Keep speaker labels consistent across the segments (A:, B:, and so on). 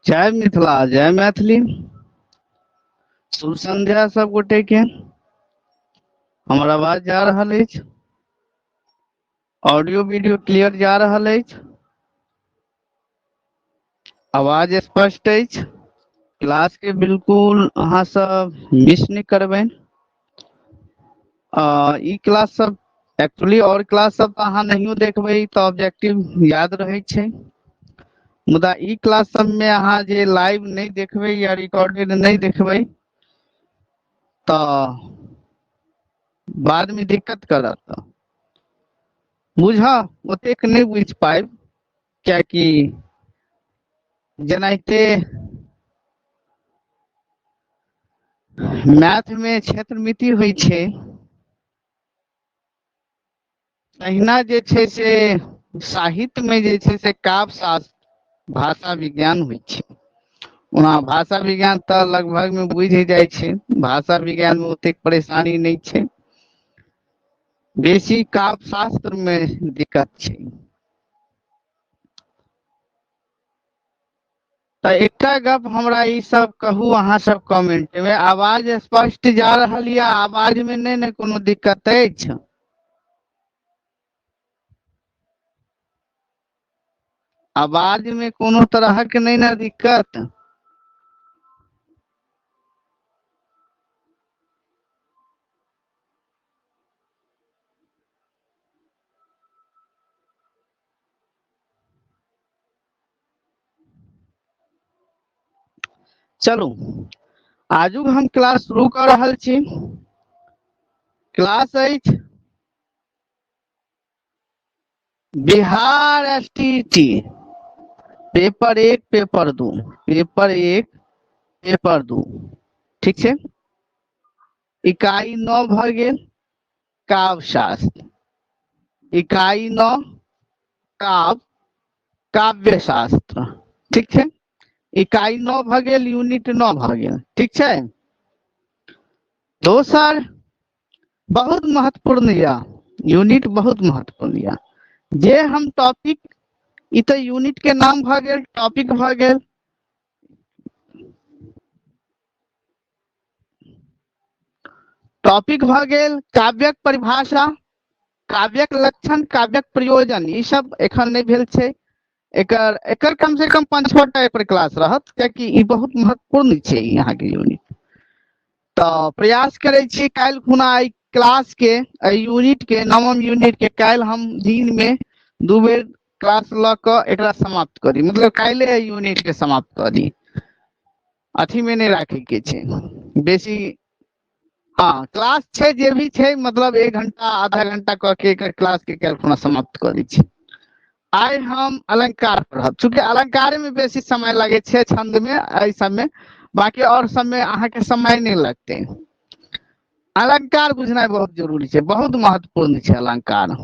A: जय मिथिला जय मैथिली। शुभ संध्या सब गोटे के। हमर आवाज जा रहल अछि? ऑडियो वीडियो क्लियर जा रहल अछि? आवाज स्पष्ट अछि? क्लास के बिल्कुल अहाँ सब मिस नहि करबै। ई क्लास सब एक्चुअली और क्लास सब तऽ अहाँ नहियो देखबै तऽ ऑब्जेक्टिव याद रहै छै, मुदा ई क्लास सब में अहाँ जे लाइव नहि देखबै या रिकॉर्डेड नहि देखबै तऽ बाद में दिक्कत करत। बुझऽ ओतेक नहि बुझि पायब, कियाकि जेनाहिते मैथ में क्षेत्रमिति होइ छै तहिना जे छै से साहित्य में जे छै से काव्य शास्त्र भाषा विज्ञान होइ छै। ओना भाषा विज्ञान तऽ लगभग में बुझि जाइ छै, भाषा विज्ञान में ओतेक परेशानी नहि छै, बेसी काव्य शास्त्र में दिक्कत छै। तऽ एकटा गप हमरा ई सब कहू अहाँ सब कमेंट में, आवाज स्पष्ट जा रहल यऽ? आवाज में नहि ने कोनो दिक्कत अछि? आवाज में कोनो तरहक नहि ने दिक्कत? चलू आजुक हम क्लास शुरू कऽ रहल छी। क्लास अछि Bihar S T T paper 1 paper 2, paper 1 paper 2, ठीक छै। इकाई 9 भऽ गेल काव्य शास्त्र, इकाई 9 काव्य शास्त्र, ठीक छै। इकाई 9 भऽ गेल, यूनिट 9 भऽ गेल, ठीक छै। दोसर बहुत महत्वपूर्ण यऽ यूनिट, बहुत महत्वपूर्ण यऽ जे हम टॉपिक, ई तऽ यूनिट के नाम भऽ गेल, टॉपिक भऽ गेल। टॉपिक भऽ गेल काव्यक परिभाषा, काव्यक लक्षण, काव्यक प्रयोजन, ई सब एखन नहि भेल छै। एकर कम से कम 5-6 टा एकर क्लास रहत, कियाकि ई बहुत महत्वपूर्ण छै अहाँके यूनिट। तऽ प्रयास करै छी काल्हि खुना एहि क्लास के, एहि यूनिट के, नवम यूनिट के काल्हि हम दिन में 2 बेर क्लास लऽ कऽ एकरा समाप्त करी, मतलब काल्हि एहि यूनिट के समाप्त करी, अथी में नहि राखै के छै बेसी। हाँ क्लास छै जे भी छै, मतलब 1 घंटा आधा घंटा कऽ के एकर क्लास के काल्हि खुना समाप्त कऽ दै छी। आइ हम अलंकार पढ़ब, चूँकि अलंकारे में बेसी समय लगै छै छंद में, एहि सब में, बाकी और सब में अहाँके समय नहि लगतै। अलंकार बुझनाइ बहुत जरूरी छै, बहुत महत्वपूर्ण छै अलंकार।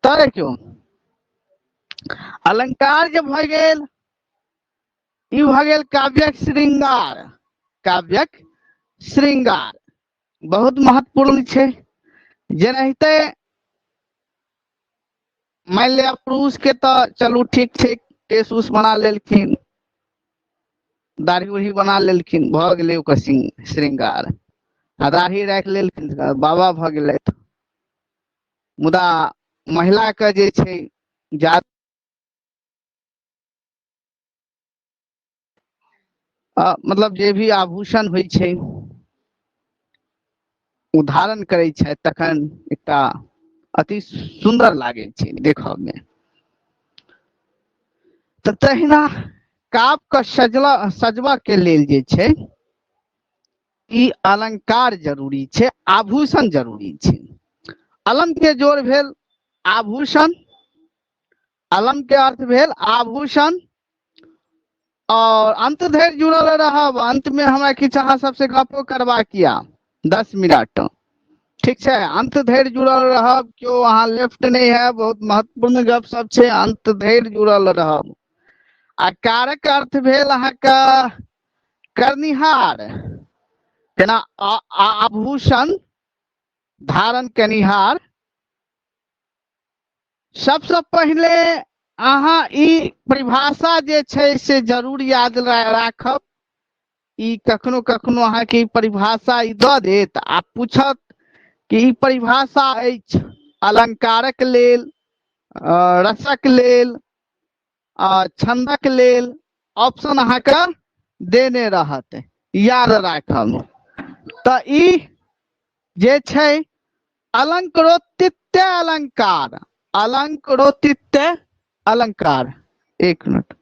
A: तऽ देखियौ अलंकार जे भऽ गेल, ई भऽ गेल काव्यक श्रृंगार। काव्यक श्रृंगार बहुत महत्वपूर्ण छै। जेनाहिते मानि लिअ पुरुष के तऽ चलू ठीक छै, केश उश बना लेलखिन, दाढ़ी उढ़ी बना लेलखिन, भऽ गेलै ओकर श्रृंगार, आ दाढ़ी राखि लेलखिन तऽ बाबा भऽ गेलथि। मुदा महिला के जे छै जात मतलब जे भी आभूषण होइ छै ओ धारण करै छथि, तखन एकटा अति सुन्दर लागै छै देखऽ मे। तऽ तहिना काव्य के सजबऽ के लेल जे छै ई अलंकार जरूरी छै, आभूषण जरूरी छै। अलम के जोड़ भेल आभूषण, अलम के अर्थ भेल आभूषण। और अंत धरि जुड़ल रहब, अंत में हमरा किछु अहाँ सबसे गपो करबाक या 10 मिनट, ठीक छै। अंत धरि जुड़ल रहब, केओ अहाँ लेफ्ट नहीं है, बहुत महत्वपूर्ण गप सब छै, अंत धरि जुड़ल रहब। आ कारक अर्थ भेल अहाँके करनिहार, जेना आभूषण धारण कनिहार। सबसे पहिले अहाँ ई परिभाषा जे छै से जरूर याद राखब। ई कखनो कखनो अहाँके ई परिभाषा ई दऽ देत आ पूछत कि ई परिभाषा अछि अलंकारक लेल, रसक लेल, छंदक लेल, ऑप्शन अहाँके देने रहत, याद राखब। तऽ ई जे छै अलंकरोत्तित्य अलंकार, अलंकरोत्तित्य अलंकार, एक मिनट।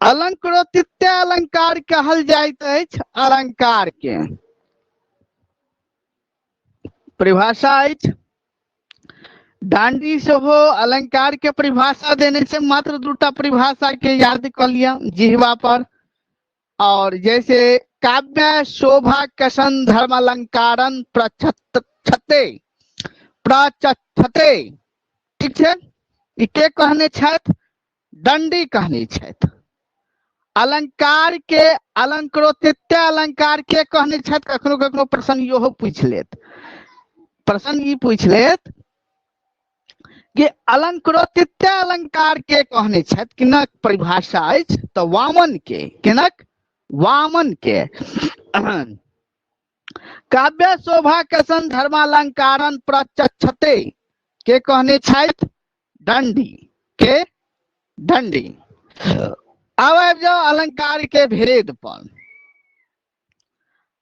A: अलंकरोत्तित्य अलंकार कहल जाइत अछि अलंकार के परिभाषा अछि। डांडी सेहो अलंकार के परिभाषा देने छै, मात्र दूटा परिभाषा के याद कऽ लिअ जिहवा पर। और जैसे काव्य शोभा कसन धर्म अलंकारन प्रचक्षते, प्रचक्षते, ठीक छै। ई के कहने छथि? दंडी कहने छथि। अलंकार के अलंकरोत्तित्य अलंकार के कहने छथि? कखनो कखनो प्रश्न इहो पूछि लेत, प्रश्न ई पूछि लेत कि अलंकरोत्तित्य अलंकार के कहने छथि, किनक परिभाषा अछि? तऽ वामन के। किनक? वामन के। काव्य शोभा कसन धर्मालंकारन प्रचक्षते के कहने छथि? दंडी के, दंडी। आब आबि जाओ अलंकार के भेद पर।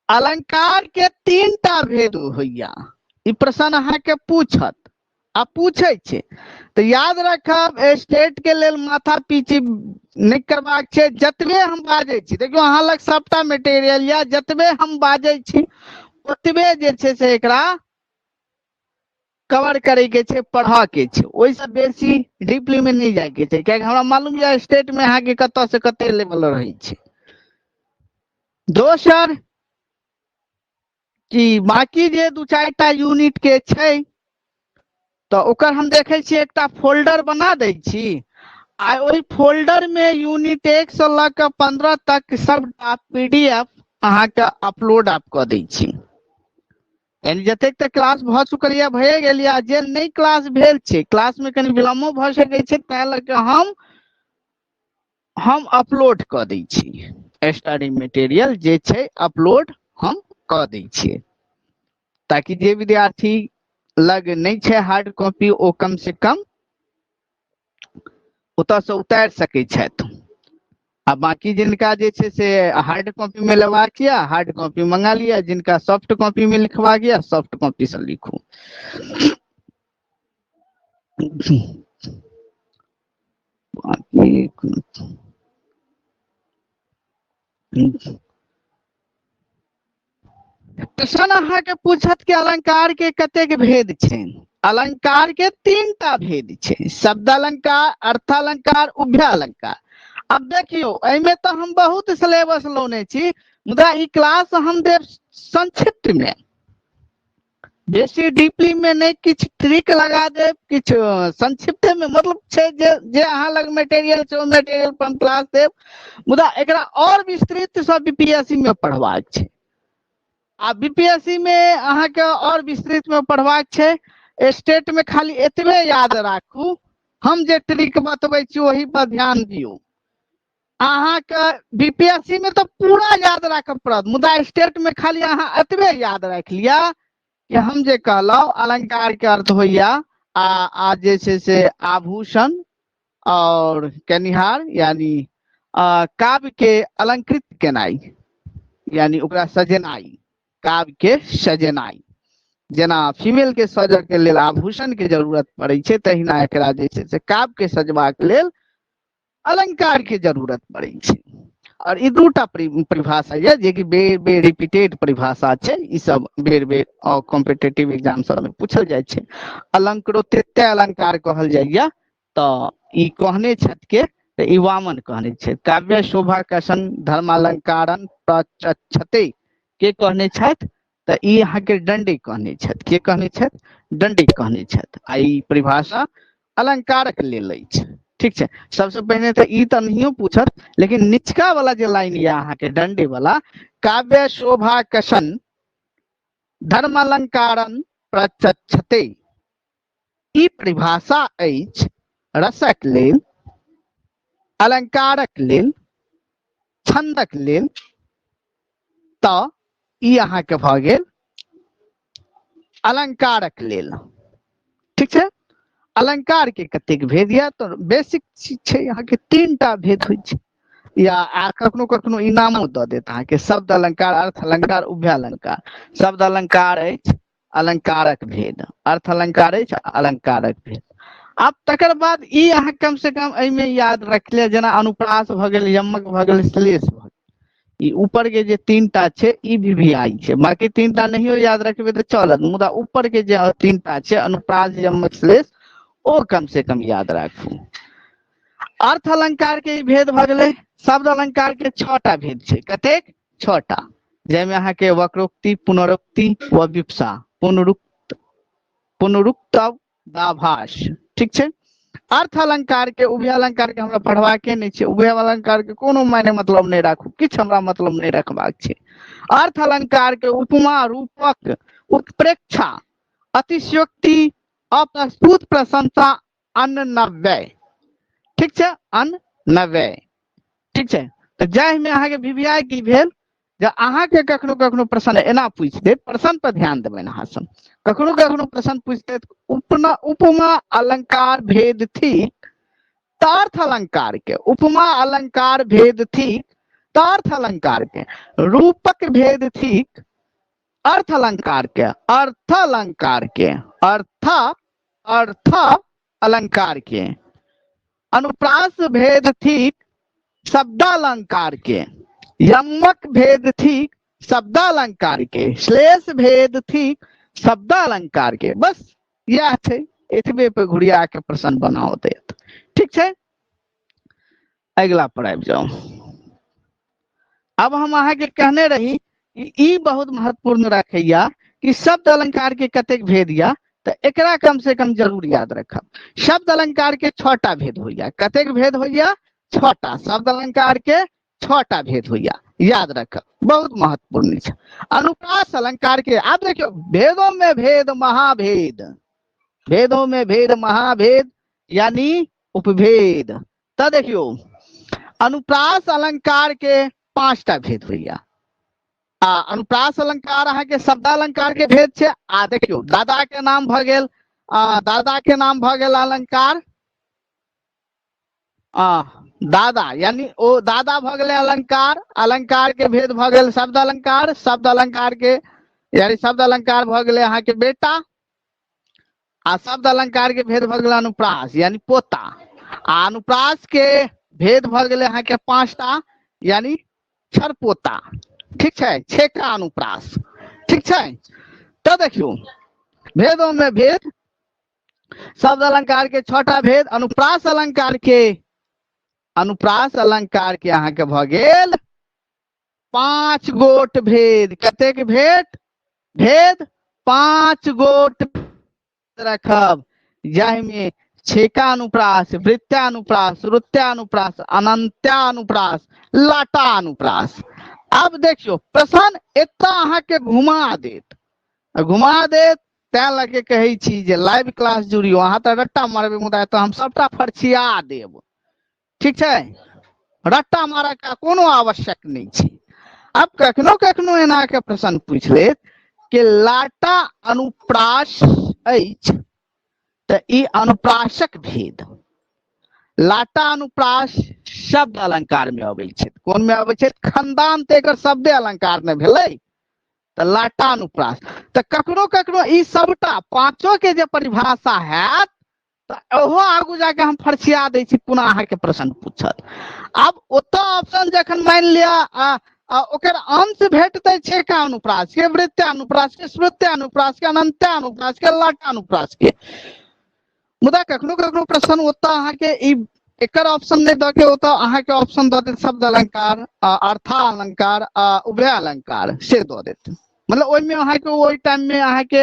A: अलंकार के तीन टा भेद होइया। ई प्रश्न अहाँके पूछत आ पूछै छै तऽ याद रखब, स्टेट के लेल माथा पीची नहि करबाक छै। जतबे हम बाजै छी, देखियौ अहाँ लग सबटा मटेरियल यऽ, जतबे हम बाजै छी ओतबे जे छै से एकरा कवर करे के छै, पढ़ऽ के छै, ओहिसँ बेसी डीपली में नहि जाय के छै, कियाकि हमरा मालूम यऽ स्टेट में अहाँके कतऽ से कते लेवल रहै छै। दोसर कि बाकी जे दू चारिटा यूनिट के छै तऽ ओकर हम देखै छियै एकटा फोल्डर बना दै छी, आ ओहि फोल्डर में यूनिट 1 से लऽ कऽ 15 तक सबटा पी डी एफ अहाँके अपलोड आब कऽ दै छी। यानी जतेक तक क्लास भऽ चुकल यऽ भए गेल यऽ, जे नहि क्लास भेल छै, क्लास में कनि विलम्बो भऽ सकै छै, ताहि लऽ कऽ हम अपलोड कऽ दै छी। स्टडी मटेरियल जे छै अपलोड हम कऽ दै छियै, ताकि जे विद्यार्थी लग नहि छै हार्ड कॉपी ओ कम से कम ओतऽसँ उतारि सकै छथि। आ बाकी जिनका जे छै से हार्ड कॉपी में लेबाक यऽ हार्ड कॉपी मंगा लिअ, जिनका सॉफ्ट कॉपी में लिखबाक यऽ सॉफ्ट कॉपी से लिखू। बाकी प्रश्न अहाँके पूछत कि अलंकार के कतेक भेद छै। अलंकार के तीन टा भेद छै, शब्द अलंकार, अर्थालंकार, उभ्यालंकार। अब देखियौ एहिमे तऽ हम बहुत सिलेबस लौने छी, मुदा ई क्लास हम देब संक्षिप्त में, बेसी डीपली में नहि, किछु ट्रिक लगा देब, किछु संक्षिप्त में, मतलब छै जे अहाँ लग मटेरियल छै ओ मटेरियल पर हम क्लास देब, मुदा एकरा और विस्तृत सँ बीपीएससी में पढ़बाक छै। आ बीपीएससी में अहाँके और विस्तृत में पढ़बाक छै। स्टेट में खाली एतबे याद राखू, हम जे ट्रिक बतबै छी ओही पर ध्यान दियौ। अहाँके बीपीएससी में तऽ पूरा याद राखऽ पड़त, मुदा स्टेट में खाली अहाँ एतबे याद राखि लिअ कि हम जे कहलहुँ अलंकार के अर्थ होइया आ जे छै से आभूषण और केनिहार, यानी काव्य के अलंकृत केनाइ, यानी ओकरा सजेनाइ, काव्य के सजेनाइ। जेना फीमेल के सजऽ के लेल आभूषण के जरूरत पड़ै छै, तहिना एकरा जे छै से काव्य के सजबाक लेल अलंकार के जरूरत पड़ै छै। और ई दूटा परिभाषा यऽ जे कि बेर बेर रिपीटेड परिभाषा छै, ई सब बेर बेर कॉम्पिटेटिव एग्जाम सब में पूछल जाइ छै। अलंकरोत्य अलंकार कहल जाइया, तऽ ई कहने छथि के, तऽ ई वामन कहने छथि। काव्य शोभा कसन धर्मालंकारन प्रचक्षते के कहने छथि? तऽ ई अहाँके दंडी कहने छथि। के कहने छथि? दंडी कहने छथि। आ ई परिभाषा अलंकारक लेल अछि। ठीक छै, सबसे पहिने तऽ ई तऽ नहियो पूछत, लेकिन निचका वाला जे लाइन यऽ अहाँके दंडी वाला, काव्य शोभा कसन धर्म अलंकारन प्रचक्षते, ई परिभाषा अछि रसक लेल, अलंकारक लेल, छंदक लेल। तऽ ई अहाँके भऽ गेल अलंकारक लेल। ठीक छै, अलंकार के कतेक भेद यऽ? तऽ बेसिक चीज छै अहाँके 3टा भेद होइ छै, या आ कखनो कखनो इनामो दऽ देत अहाँके, शब्द अलंकार, अर्थ अलंकार, उभय अलंकार। शब्द अलंकार अछि अलंकारक भेद, अर्थ अलंकार अछि अलंकारक भेद। आब तकर बाद ई अहाँ कम से कम एहिमे याद रख लिअ, जेना अनुप्रास भऽ गेल, यमक भऽ गेल, श्लेष भऽ गेल, ई ऊपर के जे 3टा छै ई भी भी आई छै, बाकी 3टा नहियो याद रखबै तऽ चलत, मुदा ऊपर के जे 3टा छै अनुप्रास, यमक, श्लेष, ओ कम से कम याद राखू। अर्थ अलंकार के ई भेद भऽ गेलै। शब्द अलंकार के 6टा भेद छै। कतेक? 6टा, जाहिमे अहाँके वक्रोक्ति, पुनरुक्ति व विप्सा, पुनरुक्त, पुनरुक्तव दाभास। ठीक छै, अर्थ अलंकार के, उभय अलंकार के हमरा पढ़बाके नहि छै, उभय अलंकार के कोनो मायने मतलब नहि राखू, किछु हमरा मतलब नहि रखबाक छै। अर्थ अलंकार के उपमा, रूपक, उत्प्रेक्षा, अतिशयोक्ति, अप्रस्तुत प्रशंसा, अन्नव्यय। ठीक छै, अन्नव्यय। ठीक छै, तऽ जाहिमे अहाँके वीवीआई की भेल, जे अहाँके कखनो कखनो प्रश्न एना पूछि देत, प्रश्न पर ध्यान देबै अहाँ सब, कखनो कखनो प्रश्न पूछि देत उपमा, उपमा अलंकार भेद थिक अर्थ अलंकार के, उपमा अलंकार भेद थिक अर्थ अलंकार के, रूपक भेद थिक अर्थ अलंकार के, अर्थ अलंकार के, अर्थ अर्थ अलंकार के, अनुप्रास भेद थिक शब्दालंकार के, यमक भेद थिक शब्दालंकार के, श्लेष भेद थिक शब्दालंकार के। बस इएह छै, एतबे पे घुरिया के प्रश्न बनाओ देत। ठीक छै, अगिला पर आबि जाउ। अब हम अहाँके कहने रही कि ई बहुत महत्वपूर्ण रखैया कि शब्द अलंकार के कतेक भेद या, तऽ एकरा कम से कम जरूर याद रखब। शब्द अलंकार के 6टा भेद होइया। कतेक भेद होइया? 6टा। शब्द अलंकार के 6टा भेद होइया, याद रखब, बहुत महत्वपूर्ण छै। अनुप्रास अलंकार के आब देखियौ, भेदों में भेद महाभेद, भेदों में भेद महाभेद यानी उपभेद। तऽ देखियौ, अनुप्रास अलंकार के 5टा भेद होइया। आ अनुप्रास अलंकार अहाँके शब्दालंकार के भेद छै। आ देखियौ, दादा के नाम भऽ गेल, आ दादा के नाम भऽ गेल अलंकार, आ दादा यानी ओ दादा भऽ गेलै अलंकार, अलंकार के भेद भऽ गेल शब्द अलंकार, शब्द अलंकार के यानी शब्द अलंकार भऽ गेलै अहाँके बेटा, आ शब्द अलंकार के भेद भऽ गेलै अनुप्रास यानी पोता, आ अनुप्रास के भेद भऽ गेलै अहाँके 5टा यानी छरपोता। ठीक छै, छेका अनुप्रास। ठीक छै, तऽ देखियौ भेदों में भेद, शब्द अलंकार के 6टा भेद, अनुप्रास अलंकार के, अनुप्रास अलंकार के अहाँके भऽ गेल 5 गोट भेद। कतेक भेद? भेद 5 गोट रखब, जाहिमे छेकानुप्रास, वृत्तानुप्रास, श्रुत्यानुप्रास, अनंत्यानुप्रास, लाटानुप्रास। आब देखियौ प्रश्न एतऽ अहाँके घुमा देत, घुमा देत, तैं लऽ के कहै छी जे लाइव क्लास जुड़ियौ। अहाँ तऽ रट्टा मारबै, मुदा एतऽ हम सबटा फरछिया देब। ठीक छै, रट्टा मारऽ के कोनो आवश्यक नहि छै। आब कखनो कखनो एना के प्रश्न पूछि लेत कि लाटा अनुप्रास अछि तऽ ई अनुप्रासक भेद, लाटा अनुप्रास शब्द अलंकार में अबै छै। कोन में अबै छै? खंदान, तऽ एकर शब्दे अलंकार ने भेलै, तऽ लाटा अनुप्रास। तऽ कखनो कखनो ई सबटा पांचो के जे परिभाषा हैत तऽ ओहो आगू जाके हम फरछिया दै छी, पुनः अहाँके प्रश्न पूछत। आब ओतऽ ऑप्शन जखन मानि लिअ ओकर अंश भेटतै छेका अनुप्रास के, वृत्तानुप्रास के, श्रुत्यानुप्रास के, अनंत्यानुप्रास के, लाटानुप्रास के। मुदा कखनो कखनो प्रश्न ओतऽ अहाँके ई एकर ऑप्शन नहि दऽ के ओतऽ अहाँके ऑप्शन दऽ देत शब्द अलंकार, अर्था अलंकार, उभय अलंकार से दऽ देत। मतलब ओहिमे अहाँके ओहि टाइम मे अहाँके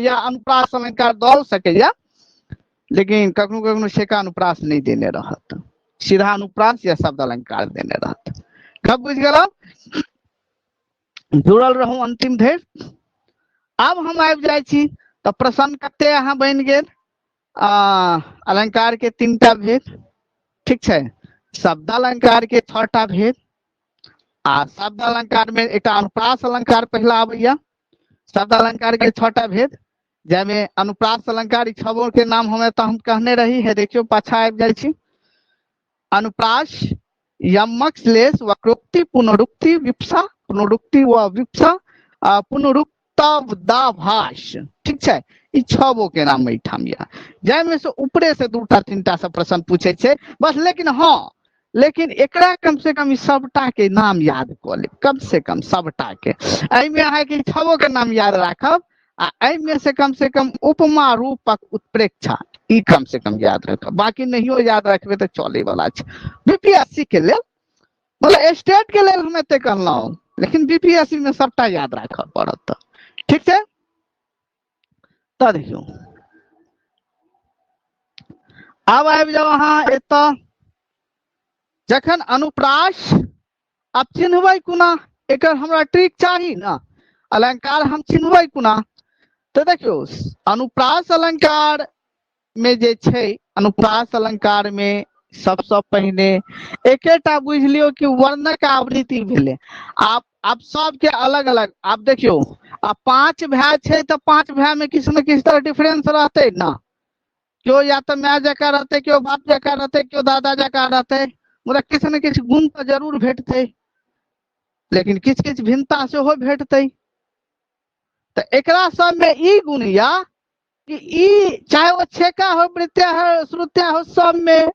A: या अनुप्रास अलंकार दऽ सकैया, लेकिन कखनो कखनो छेका अनुप्रास नहि देने रहत, सीधा अनुप्रास या शब्द अलंकार देने रहत। गप बुझि गेलहुँ? जुड़ल रहू अंतिम धरि। आब हम आबि जाइ छी तऽ प्रसन्न कते अहाँ बनि गेल। अलंकार के 3टा भेद, ठीक छै, शब्दालंकार के 6टा भेद, आ शब्दालंकार में एकटा अनुप्रास अलंकार पहिला आबैया। शब्दालंकार के 6टा भेद, जाहिमे अनुप्रास अलंकार, ई छबो के नाम हम एतऽ हम कहने रही है, देखियौ पाछा आबि जाइ छी। अनुप्रास, यमक, श्लेष, वक्रोक्ति, पुनरुक्ति, विप्सा, पुनरुक्ति व विप्सा, आ पुनरुक्तावदाभास, ठीक छै, ई छबो के नाम एहिठाम यऽ, जाहिमे से ऊपरे से 2टा 3टा सब प्रश्न पूछे छै बस। लेकिन हँ, लेकिन एकरा कम से कम ई सबटा के नाम याद कऽ लेब, कम से कम सबटा के। एहिमे अहाँके छबो के नाम याद राखब, आ एहिमे से कम से कम उपमा, रूपक, उत्प्रेक्षा ई कम से कम याद रखब, बाकी नहियो याद रखबे तऽ चले वाला छै। बीपीएससी के लेल, मतलब स्टेट के लेल हम एते कहलहुँ, लेकिन बीपीएससी में सबटा याद राखऽ पड़त, ठीक छै। तऽ देखियौ आब आबि जाउ अहाँ एतऽ, जखन अनुप्रास आब चिन्हबै कोना, एकर हमरा ट्रिक चाही ने, अलंकार हम चिन्हबै कोना। तऽ देखियौ अनुप्रास अलंकार में जे छै, अनुप्रास अलंकार में सबसँ पहिने एकेटा बुझि लियौ कि वर्णक आवृत्ति भेलै। आब सबके अलग अलग, आब देखियौ आ 5 भाय छै तऽ 5 भाय में किछु ने किछु तऽ डिफरेंस रहतै ने, केओ या तऽ माय जकाँ रहतै, केओ बाप जकाँ रहतै, केओ दादा जकाँ रहतै, मुदा किछु ने किछु गुण तऽ जरूर भेटतै, लेकिन किछु किछु भिन्नता सेहो भेटतै। तऽ एकरा सबमे ई गुण या कि ई चाहे ओ छेका हो, वृत्या हो, श्रुत्या हो, सबमे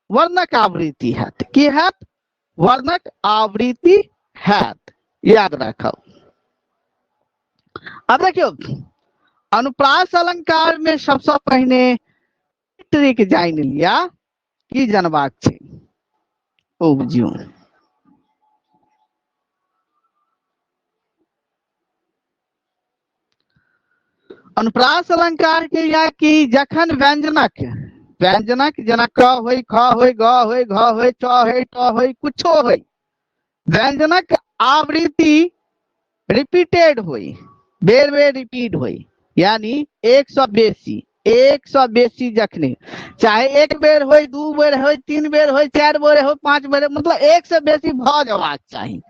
A: वर्णक आवृत्ति हैत। की हैत? वर्णक आवृत्ति हैत, याद राखब। अब देखियौ अनुप्रास अलंकार में सबसँ पहिने ट्रिक जानि लिया, की जनबाक छै ओ बुझियौ। अनुप्रास अलंकार के या कि जखन व्यंजनक, व्यंजनक जेना क होय, ख होय, ग होय, घ होय, च होय, ट होय, कुछो होय, व्यंजनक आवृत्ति रिपीटेड होय, बेर बेर रिपीट होय, यानी एक सौ बेसी, एक सौ बेसी जखने, चाहे 1 बेर होय, 2 बेर होय, 3 बेर होय, 4 बेर होय, 5 बेर होय, मतलब एक से बेसी भऽ जेबाक चाही,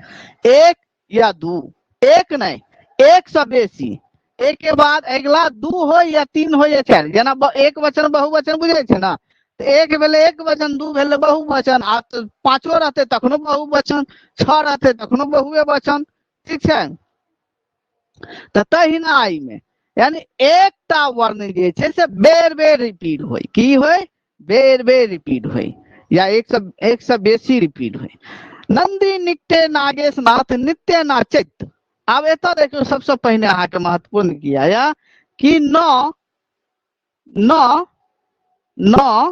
A: 1 या 2, 1 नहि, 1 से बेसी, एक के बाद अगिला 2 होय या 3 होय या 4, जेना एक वचन बहुवचन बुझै छै ने, तऽ 1 भेलै एक वचन, 2 भेलै बहुवचन, आ 5 रहतै तखनो बहुवचन, 6 रहतै तखनो बहुए वचन, ठीक छै। तऽ तहिना एहिमे यानी एकटा वर्ण जे छै से बेर बेर रिपीट होय, की होय? बेर बेर रिपीट होय, या एक से बेसी रिपीट होय। नंदी निकटे नागेश नाथ नित्य नाचैत। आब एतऽ देखियौ सबसँ पहिने अहाँके महत्वपूर्ण की आया कि नौ नौ नौ,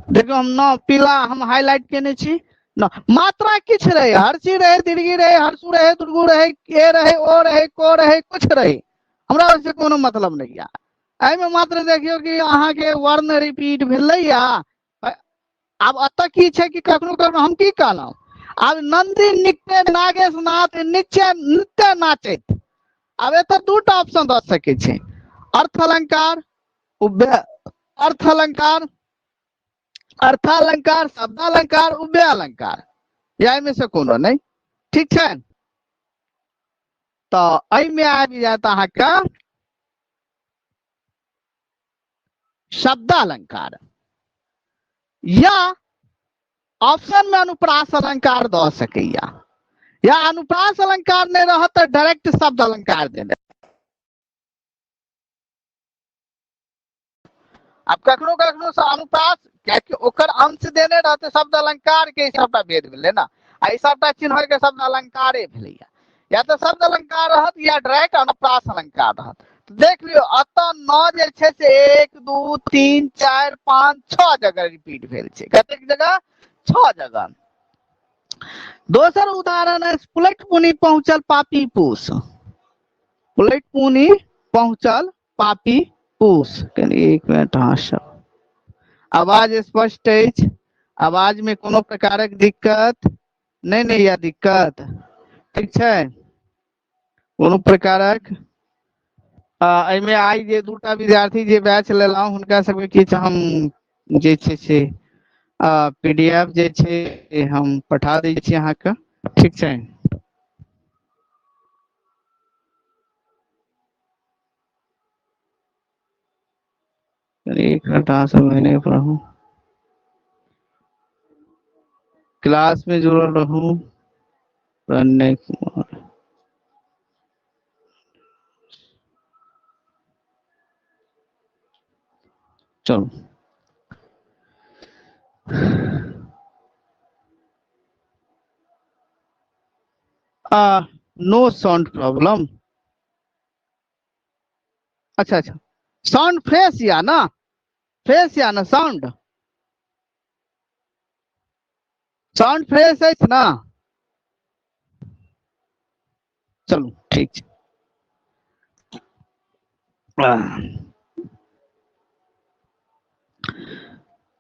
A: देखियौ हम 9 पीला हम हाईलाइट केने छी, 9 मात्रा किछु रहे, हर्षी रहे, दीर्घी रहे, हर्षु रहे, दुर्गु रहे, ए रहे, ओ रहे, को रहे, कुछ रहे, हमरा ओहिसँ कोनो मतलब नहि या। एहिमे मात्र देखियौ कि अहाँके वर्ण रिपीट भेलैया। आब एतऽ की छै कि कखनो कखनो हम की कहलहुँ, आब नंदी नित्य नागेश नाथ नित्य नित्य नाचैत। आब एतऽ 2टा ऑप्शन दऽ सकै छै, अर्थ अलंकार, अर्थ अलंकार, अर्थालंकार, शब्दालंकार, उभय अलंकार, या एहिमे से कोनो नहि, ठीक छै। तऽ एहिमे आबि जायत अहाँके शब्दालंकार, या ऑप्शन में अनुप्रास अलंकार दऽ सकैया, या अनुप्रास अलंकार नहि रहत तऽ डायरेक्ट शब्द अलंकार देने। आब कखनो कखनो से अनुप्रास, कियाकि ओकर अंश देने रहते शब्द अलंकार के, ई सबटा भेद भेलै ने, आ ई सबटा चिन्ह के शब्द अलंकारे भेलैया, या तऽ शब्द अलंकार रहत या डायरेक्ट अनुप्रास अलंकार रहत। देख लियौ एतऽ 9 जे छै से 1 2 3 4 5 6 जगह रिपीट भेल छै। कतेक जगह? 6 जगह। दोसर उदाहरण अछि पुलट पुनि पहुँचल पापी पूस। पुलटि पुनि पहुँचल पापी पूस। कनि एक मिनट, अहाँ सब आवाज स्पष्ट अछि? आवाज में कोनो प्रकारक दिक्कत नहि? नहि यऽ दिक्कत? ठीक छै। कोनो प्रकारक एहिमे आइ जे दूटा विद्यार्थी जे बैच लेलहुँ हुनका सबके किछु हम जे छै से पी डी एफ जे छै हम पठा दै छी अहाँके, ठीक छै? एक मिनट, अहाँ सब लाइने पर रहू, क्लास में जुड़ल रहू। प्रणय कुमार, चलू। नो साउंड प्रॉब्लम। अच्छा अच्छा, साउंड फ्रेश या ना? फ्रेश या ना? साउंड साउंड फ्रेश अछि ना? चलू ठीक छै।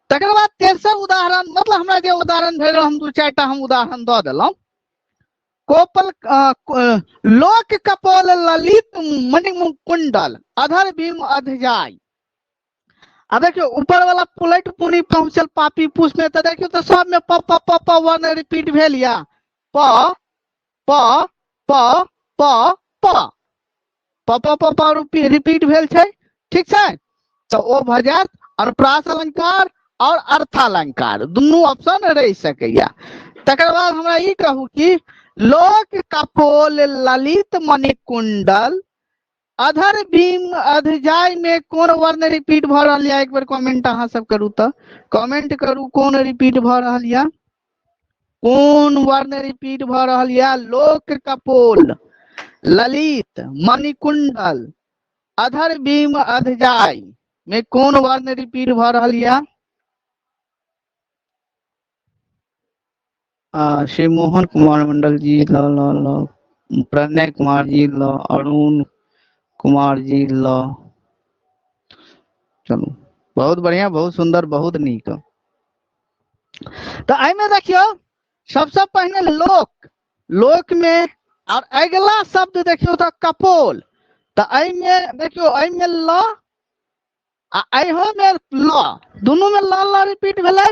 A: तकर बाद तेसर उदाहरण, मतलब हमरा जे उदाहरण भेल हम दू चारिटा हम उदाहरण दऽ देलहुँ। कोपल लोक कपोल ललित मणिमुकुंडल अधर भीम अधजाई। आ देखियौ ऊपर वाला पुलट पुनी पहुंचल पापी पुष में, तऽ देखियौ तऽ सब में प प प प वर्ण रिपीट भेल या प प प प प प प प प रिपीट भेल छै, ठीक छै? तऽ ओ भऽ जायत अनुप्रास अलंकार और अर्थालंकार, दुनू ऑप्शन रहि सकैया। तकर बाद हमरा ई कहू कि लोक कपोल ललित मणिकुंडल अधर भीम अधजाय में कोन वर्ण रिपीट भऽ रहल यऽ? एक बेर कमेंट अहाँ सब करू, तऽ कमेंट करू कोन रिपीट भऽ रहल यऽ, कोन वर्ण रिपीट भऽ रहल यऽ? लोक कपोल ललित मणिकुंडल अधर भीम अधजाय में कोन वर्ण रिपीट भऽ रहल यऽ? श्री मोहन कुमार मंडल जी ल ल ल, प्रणय कुमार जी ल, अरुण कुमार जी ल। चलू, बहुत बढ़िया, बहुत सुंदर, बहुत नीक। तऽ एहिमे देखियौ सबसँ पहिने लोक, लोक में और अगिला शब्द देखियौ तऽ कपोल, तऽ एहिमे देखियौ एहिमे ल आ एहो में ल, दुनू में ल ल रिपीट भेलै,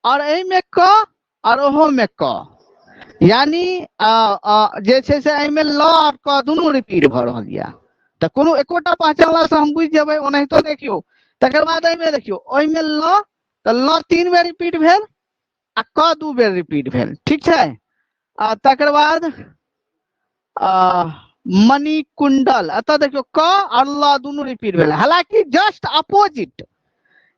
A: और एहिमे क और ओहो में क, यानी जे छै से एहिमे ल और क दुनू रिपीट भऽ रहल यऽ। तऽ कोनो एकोटा पहचानला से हम बुझि जेबै। ओनाहितो देखियौ तकर बाद एहिमे देखियौ ओहिमे ल, तऽ ल 3 बेर रिपीट भेल आ क 2 बेर रिपीट भेल, ठीक छै? आ तकर बाद मणिकुंडल, एतऽ देखियौ क और ल दुनू रिपीट भेल, हालांकि जस्ट अपोजिट,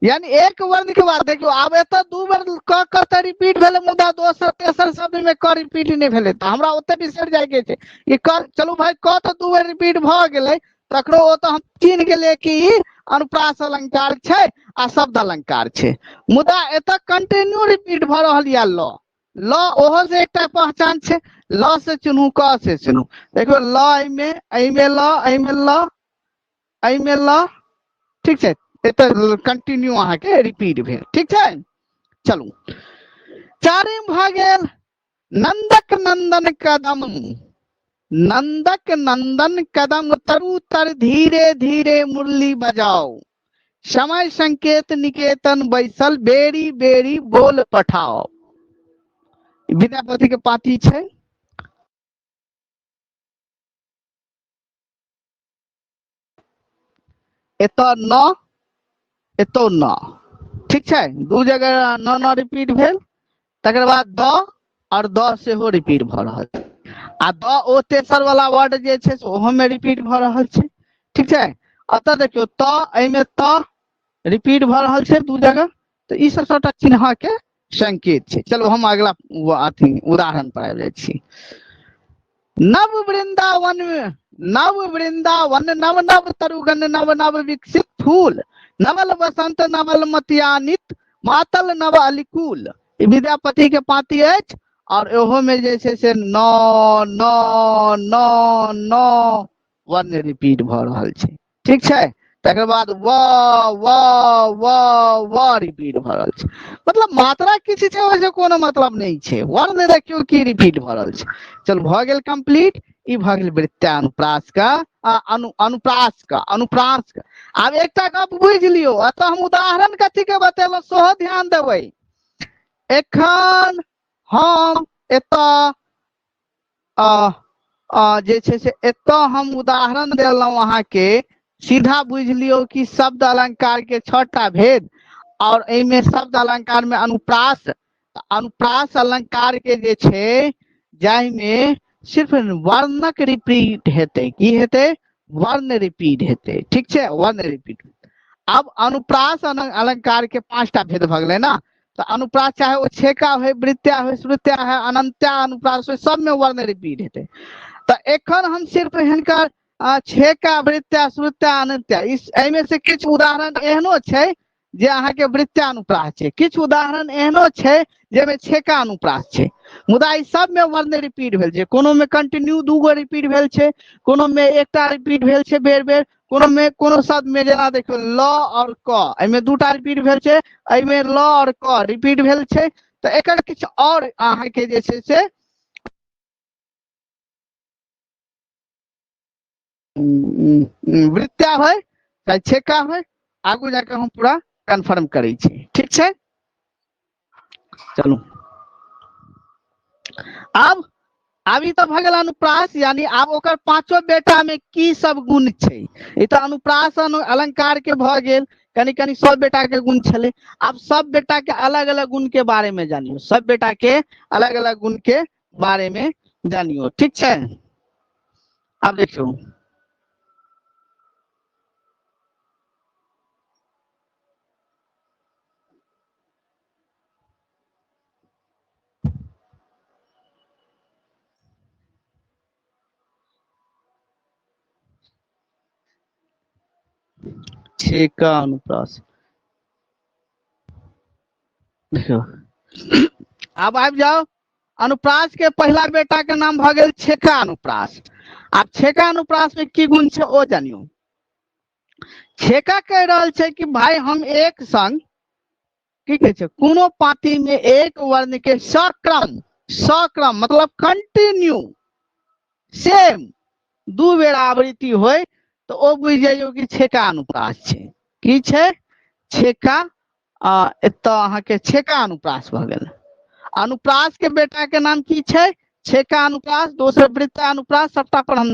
A: यानी एक वर्ण के बाद देखियौ आब एतऽ 2 बेर क क तऽ रिपीट भेलै, मुदा दोसर तेसर शब्द में क रिपीट नहि भेलै, तऽ हमरा ओते बिसरि जाय के छै ई क। चलू भाई, क तऽ 2 बेर रिपीट भऽ गेलै, तकरो ओ तऽ हम चिन्ह गेलियै कि ई अनुप्रास अलंकार छै आ शब्द अलंकार छै, मुदा एतऽ कंटिन्यू रिपीट भऽ रहल यऽ ल ल, ओहो से एकटा पहचान छै, ल से चिन्हू क से चिन्हू। देखियौ ल एहिमे, एहिमे ल, एहिमे ल, एहिमे ल, ठीक छै? एतऽ कंटिन्यू अहाँके रिपीट भेल, ठीक छै? चलू चारिम भऽ गेल नंदक नंदन कदम, नंदक नंदन कदम तरु तर धीरे धीरे मुरली बजाओ, समय संकेत निकेतन बैसल बेरी बेरी बोल पठाओ। विद्यापति के पाती छै। एतऽ न, एतौ न, ठीक छै? दू जगह न न रिपीट भेल। तकर बाद द और द सेहो रिपीट भऽ रहल छै, आ द ओ तेसर वाला वर्ड जे छै से ओहो में रिपीट भऽ रहल छै, ठीक छै? एतऽ देखियौ त, एहिमे त रिपीट भऽ रहल छै दू जगह, तऽ ई सब सबटा चिन्ह के संकेत छै। चलू हम अगला अथी उदाहरण पर आबि जाइ छी। नव वृंदावन, नव वृंदावन नव नव तरुगन नव नव विकसित फूल, नवल वसंत नवल मतियानित मातल नव अलिकुल। ई विद्यापति के पाती अछि, और ओहो में जे छै से नौ नौ नौ नौ वर्ण रिपीट भऽ रहल छै। ठीक छै, तकर बाद व व व व रिपीट भऽ रहल छै। मतलब मात्रा किछु छै ओहिसँ कोनो मतलब नहि छै, वर्ण देखियौ की रिपीट भऽ रहल छै। चल भऽ गेल कम्प्लीट। ई भऽ गेल वृत्तानुप्रास का अनुप्रास का अनुप्रास का। आब एकटा गप बुझि लियौ, एतऽ हम उदाहरण कथी के बतेलहुँ सेहो ध्यान देबै। एखन हम एतऽ जे छै से एतऽ हम उदाहरण देलहुँ अहाँके, सीधा बुझि लियौ कि शब्द अलंकार के 6टा भेद, और एहिमे शब्द अलंकार में अनुप्रास, अनुप्रास अलंकार के जे छै जाहिमे सिर्फ वर्णक रिपीट हेतै। की हेतै? वर्ण रिपीट हेतै। ठीक छै, वर्ण रिपीट। आब अनुप्रास अलंकार के 5टा भेद भऽ गेलै ने। तऽ अनुप्रास चाहे ओ छेका होय, वृत्या होय, श्रुत्या होय, अनंत्या अनुप्रास होय, सबमे वर्ण रिपीट हेतै। तऽ एखन हम सिर्फ हिनकर छेका, वृत्या, श्रुत्या, अनंत्या, इस एहिमे से किछु उदाहरण एहनो छै जे अहाँके वृत्यानुप्रास छै, किछु उदाहरण एहनो छै जाहिमे छेका अनुप्रास छै, मुदा ई सबमे वर्ण रिपीट भेल छै। कोनो मे कंटिन्यू 2 गो रिपीट भेल छै, कोनो मे एकटा रिपीट भेल छै बेर बेर, कोनो मे कोनो शब्द मे जेना देखियौ ल और क, एहिमे 2टा रिपीट भेल छै, एहिमे ल और क रिपीट भेल छै। तऽ एकर किछु और अहाँके जे छै से वृत्या होय चाहे छेका होय, आगू जाके हम पूरा कन्फर्म करै छी। ठीक छै, चलू आब ई तऽ भऽ गेल अनुप्रास, यानी आब ओकर 5 बेटा में की सब गुण छै। ई तऽ अनुप्रास अलंकार के भऽ गेल, कनि कनि सब बेटा के गुण छलै। आब सब बेटा के अलग अलग गुण के बारे में जानियो, सब बेटा के अलग अलग गुण के बारे में जानियो। ठीक छै, आब देखियौ छेका अनुप्रास। देखियौ आब आबि जाओ, अनुप्रास के पहिला बेटा के नाम भऽ गेल छेका अनुप्रास। आब छेका अनुप्रास में की गुण छै ओ जानियो। छेका कहि रहल छै कि भाई हम एक संग की कहै छै कोनो पाती में एक वर्ण के सक्रम, सक्रम मतलब कंटिन्यू सेम 2 बेर आवृत्ति होय तऽ ओ बुझि जाइयो कि छेका अनुप्रास छै। की छै? छेका। एतऽ अहाँके छेका अनुप्रास भऽ गेल। अनुप्रास के बेटा के नाम की छै? छेका अनुप्रास। दोसर वृत्ता अनुप्रास। सबटा पर हम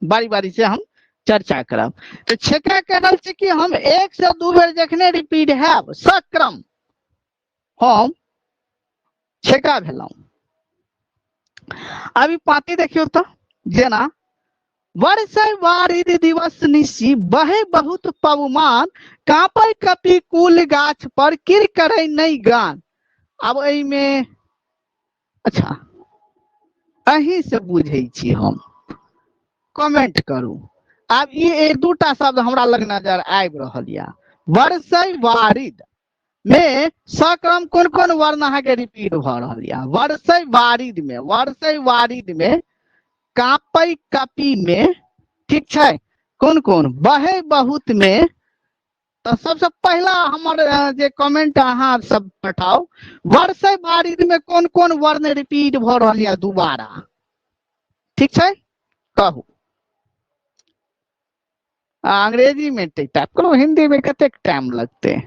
A: बारी बारी से हम चर्चा करब। तऽ छेका कह रहल छै कि हम 1 से 2 बेर जखने रिपीट हैब सक्रम हम छेका भेलहुँ। अभी पाती देखियौ तऽ जेना वर्षै वारिद दिवस निशि बहे बहुत पवमान, कांपै कपि कुल गाछ पर किर करै नहि गान। आब एहिमे अच्छा अहीं से बुझै छी हम, कमेंट करू। आब ई एक दूटा शब्द हमरा लग नजर आबि रहल यऽ। वर्षै वारिद में सक्रम कोन कोन वर्ण अहाँके रिपीट भऽ रहल यऽ? वर्षै वारिद में, वर्षै वारिद में, कांपै कपि में, ठीक छै, कोन कोन बहे बहुत में। तऽ सबसे पहिला हमर जे कमेंट अहाँ सब पठाउ, वर्षै वारिद में कोन कोन वर्ण रिपीट भऽ रहल यऽ दोबारा। ठीक छै, कहू। अंग्रेजी में टाइप करू, हिंदी में कतेक टाइम लगतै।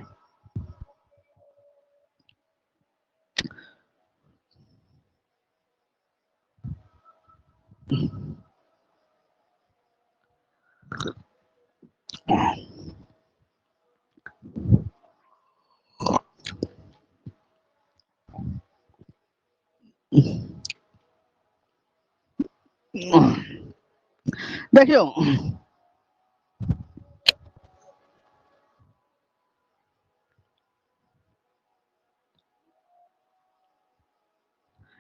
A: देखियौ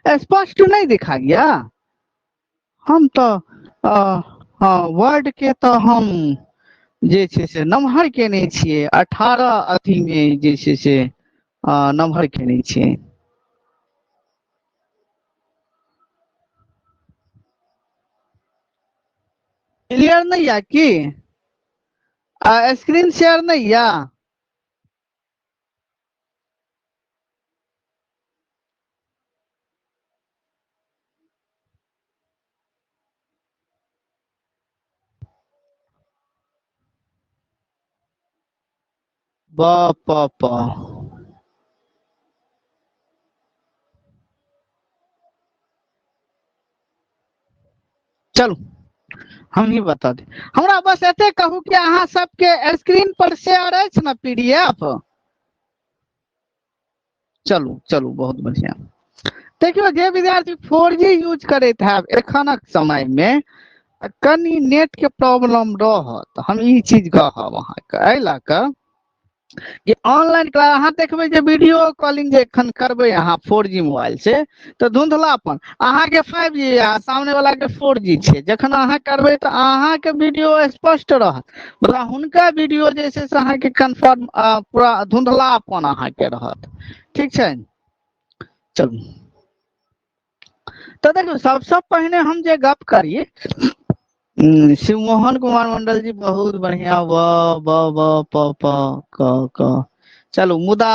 A: स्पष्ट नहीं दिखा गया। हम तो हाँ वर्ड के तो हम जे छै से नमहर केने छियै, 18 अथी में जे छै से नमहर केने छियै। क्लियर नहि या की? आ स्क्रीन शेयर नहि या? ब प प चलू हम ही बता दी। हमरा बस एते कहू कि अहाँ सबके स्क्रीन पर शेयर अछि ने पीडीएफ? चलू चलू, बहुत बढ़िया। देखियौ, जे विद्यार्थी 4G use करैत हैब एखनक समय में, कनि नेट के प्रॉब्लम रहत। हम ई चीज कहब अहाँके, एहि लऽ कऽ कि ऑनलाइन क्लास अहाँ देखबै जे वीडियो कॉलिंग जे एखन करबै अहाँ 4G mobile से, तऽ धुंधलापन, अहाँके 5G आ सामने वाला के 4G छै, जखन अहाँ करबै तऽ अहाँके वीडियो स्पष्ट रहत, मुदा हुनका वीडियो जे छै से अहाँके कन्फर्म पूरा धुंधलापन अहाँके रहत। ठीक छै, चलू। तऽ देखियौ, सबसँ पहिने हम जे गप करी, शिवमोहन कुमार मंडल जी बहुत बढ़िया, व ब ब प प क क। चलू, मुदा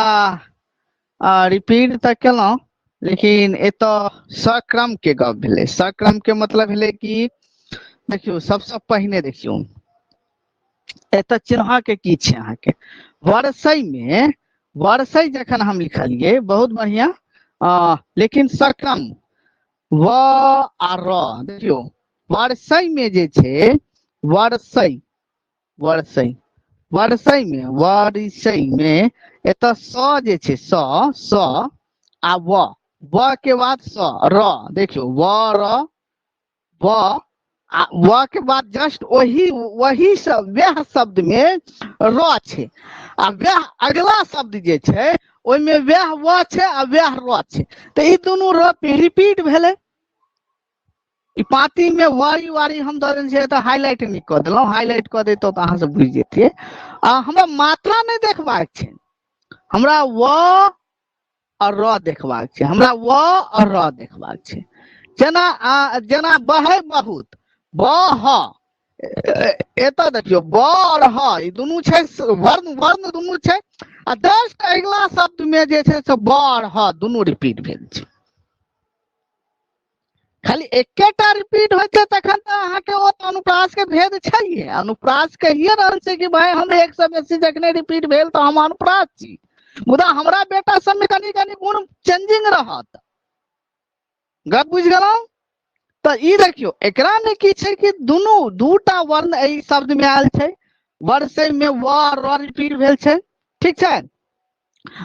A: रिपीट तऽ केलहुँ, लेकिन एतऽ सक्रम के गप भेलै। सक्रम के मतलब भेलै कि देखियौ, सबसँ पहिने देखियौ एतऽ चिन्ह के की छै अहाँके वर्षै में। वर्षै जखन हम लिखलियै, बहुत बढ़िया, लेकिन सक्रम व आ र। देखियौ, वर्षै में जे छै, वर्षै वर्षै वर्षै में, वर्षै में एतऽ स जे छै, स स आ व, व के बाद स र। देखियौ, व र व आ व के बाद जस्ट वही वही सब वएह शब्द में र छै, आ वएह अगला शब्द जे छै ओहिमे वएह व छै आ वएह र छै, तऽ ई दुनू र रिपीट भेलै। ई पाती में वारी वारी हम दऽ देने छियै, तऽ हाईलाइट नहि कऽ देलहुँ, हाईलाइट कऽ दैतहुँ तऽ अहाँ सब बुझि जैतियै। आ हमरा मात्रा नहि देखबाक छै, हमरा व और र देखबाक छै, हमरा व और र देखबाक छै। जेना जेना बहै बहुत, ब ह, एतऽ देखियौ ब और ह, ई दुनू छै वर्ण, वर्ण दुनू छै, आ जस्ट अगिला शब्द में जे छै से ब और ह दुनू रिपीट भेल छै। खाली एकेटा रिपीट होइ छै तखन तऽ अहाँके ओ अनुप्रास के भेद छैहे। अनुप्रास कहिए रहल छै कि भाय हम एक से बेसी जखने रिपीट भेल तऽ हम अनुप्रास छी, मुदा हमरा बेटा सबमे कनि कनि गुण चेंजिंग रहत। गप बुझि गेलहुँ? तऽ ई देखियौ, एकरा मे की छै कि दुनू दूटा वर्ण एहि शब्द मे आयल छै, वर्षे मे व र रिपीट भेल छै, ठीक छै,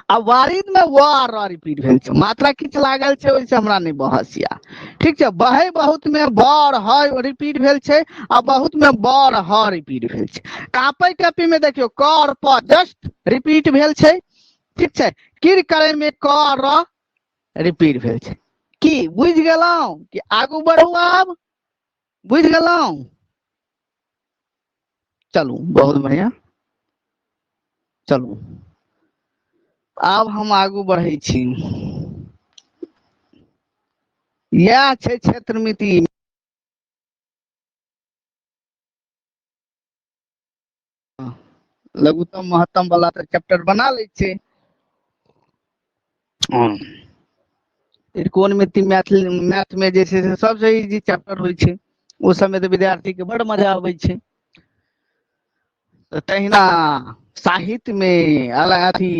A: आ वारिद में व आ र रिपीट भेल छै, मात्रा किछु लागल छै ओहिसँ हमरा नहि बहस या, ठीक छै। बहै बहुत में ब और ह रिपीट भेल छै, आ बहुत में ब और ह रिपीट भेल छै। कापै कपी में देखियौ क और प जस्ट रिपीट भेल छै, ठीक छै। किर करे में क और र रिपीट भेल छै। की बुझि गेलहुँ कि आगू बढ़ू? आब बुझि गेलहुँ? चलू, बहुत बढ़िया। चलू, आब हम आगू बढ़ै छी। इएह छै क्षेत्रमिति। लघुत्तम महत्तम वाला तऽ चैप्टर बना लै छै। त्रिकोणमिति मैथिली मैथ में जे छै से सबसे इजी चैप्टर होइ छै, ओ सबमे तऽ विद्यार्थी के बड़ मजा अबै छै। तऽ तहिना साहित्य में अथी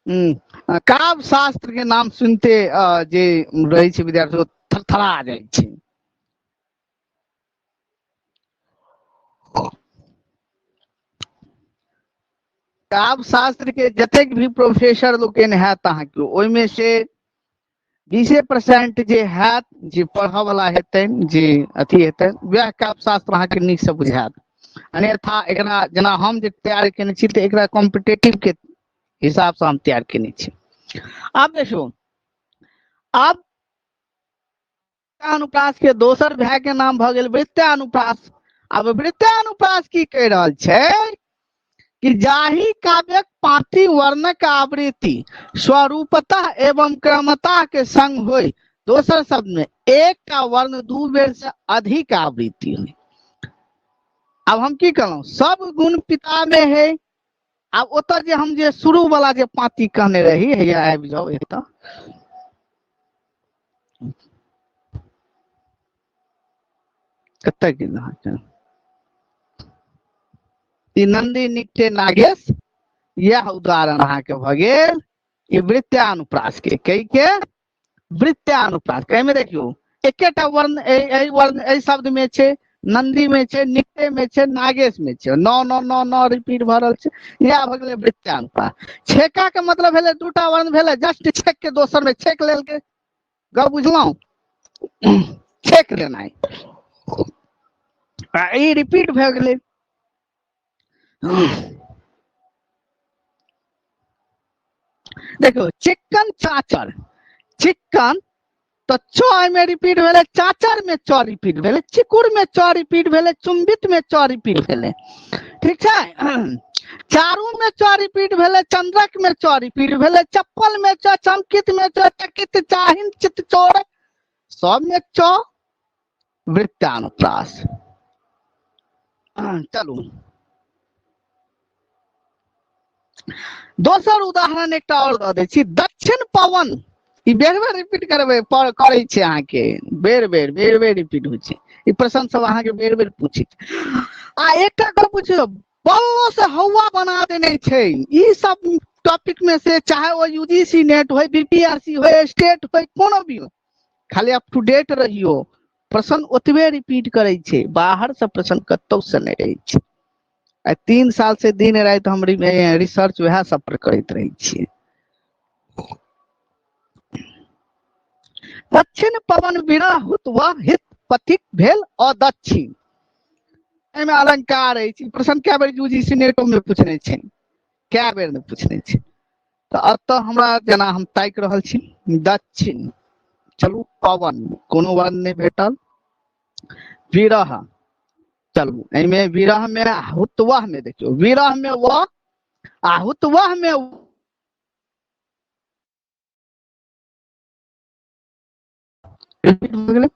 A: काव्य शास्त्र के नाम सुनते जे रहै छै विद्यार्थी ओ थरथरा जाइ छै। काव्य शास्त्र के जतेक भी प्रोफेसर लोकनि हैत अहाँके, ओहिमे से 20% जे हैत जे पढ़ऽ वाला हेतनि, जे अथी हेतनि, वएह काव्य शास्त्र अहाँके नीकसँ बुझायत। अन्यथा एकरा जेना हम जे तैयार केने छी तऽ एकरा कॉम्पिटेटिव के हिसाबसँ हम तैयार केने छी। आब देखियौ, आब अनुप्रास के दोसर भाय के नाम भऽ गेल वृत्तानुप्रास। आब वृत्तानुप्रास की कहि रहल छै कि जाहि काव्यक पाँति वर्णक आवृत्ति स्वरूपतः एवं क्रमता के संग होय, दोसर शब्द में एकटा वर्ण दू बेर से अधिक आवृत्ति होय। आब हम की कहलहुँ, सब गुण पिता में है। आब ओतऽ जे हम जे शुरू वाला जे पाँती कहने रही, हैया आबि जाउ एतऽ। कतऽ गेल अहाँके ई नंदी निकटे नागेश, इएह उदाहरण अहाँके भऽ गेल ई वृत्यानुप्रास के। कई के वृत्यानुप्रास के एहिमे देखियौ एकेटा वर्ण एहि वर्ण एहि शब्द में छै, नंदी में छै, निकटे में छै, नागेश में छै, 9 9 9 9 रिपीट भऽ रहल छै। इएह भऽ गेलै वृत्यानुप्रास। छेका के मतलब भेलै दूटा वर्ण भेलै, जस्ट छेक के दोसर में छेक लेलकै। गप बुझलहुँ? छेक लेनाइ आ ई रिपीट भऽ गेलै। देखो चिक्कन चाचर, चिक्कन तऽ च एहिमे रिपीट भेलै, चाचर में च रिपीट भेलै, चिकुर में च रिपीट भेलै, चुंबित में च रिपीट भेलै। ठीक छै? चारू में च रिपीट भेलै, चंद्रक में च रिपीट भेलै, चप्पल में च, चमकित में च, चकित, चाहिन, चित चोर, सब में च वृत्तानुप्रास। चलू दोसर उदाहरण एकटा आओर दऽ दै छी। दक्षिण पवन, ई बेर बेर रिपीट करबै करै छै अहाँके, बेर बेर बेर बेर रिपीट होइ छै ई प्रश्न सब अहाँके बेर बेर पूछै छै। आ एकटा गप पुछियौ, बल्लो से हौवा बना देने छै ई सब टॉपिक में से, चाहे ओ यूजीसी नेट होय, बीपीएससी होय, स्टेट होय, कोनो भी हो, खाली अप टू डेट रहियो। प्रश्न ओतबे रिपीट करै छै, बाहर से प्रश्न कतौ से नहि रहै छै। आ 3 साल से दिन राति हम रिसर्च वएह सब पर करैत रहै छियै। दक्षिण पवन विरह हुत वह हित पथिक भेल अदक्षिण। एहिमे अलंकार अछि। प्रश्न कए बेर यूजीसी नेटो में पूछने छै, कए बेर ने पूछने छै। तऽ एतऽ हमरा जेना हम ताकि रहल छी दक्षिण, चलू पवन कोनो वर्ण नहि भेटल, विरह, चलू एहिमे विरह में हुतवह में देखियौ, विरह में व आ हुतवह में गेलै।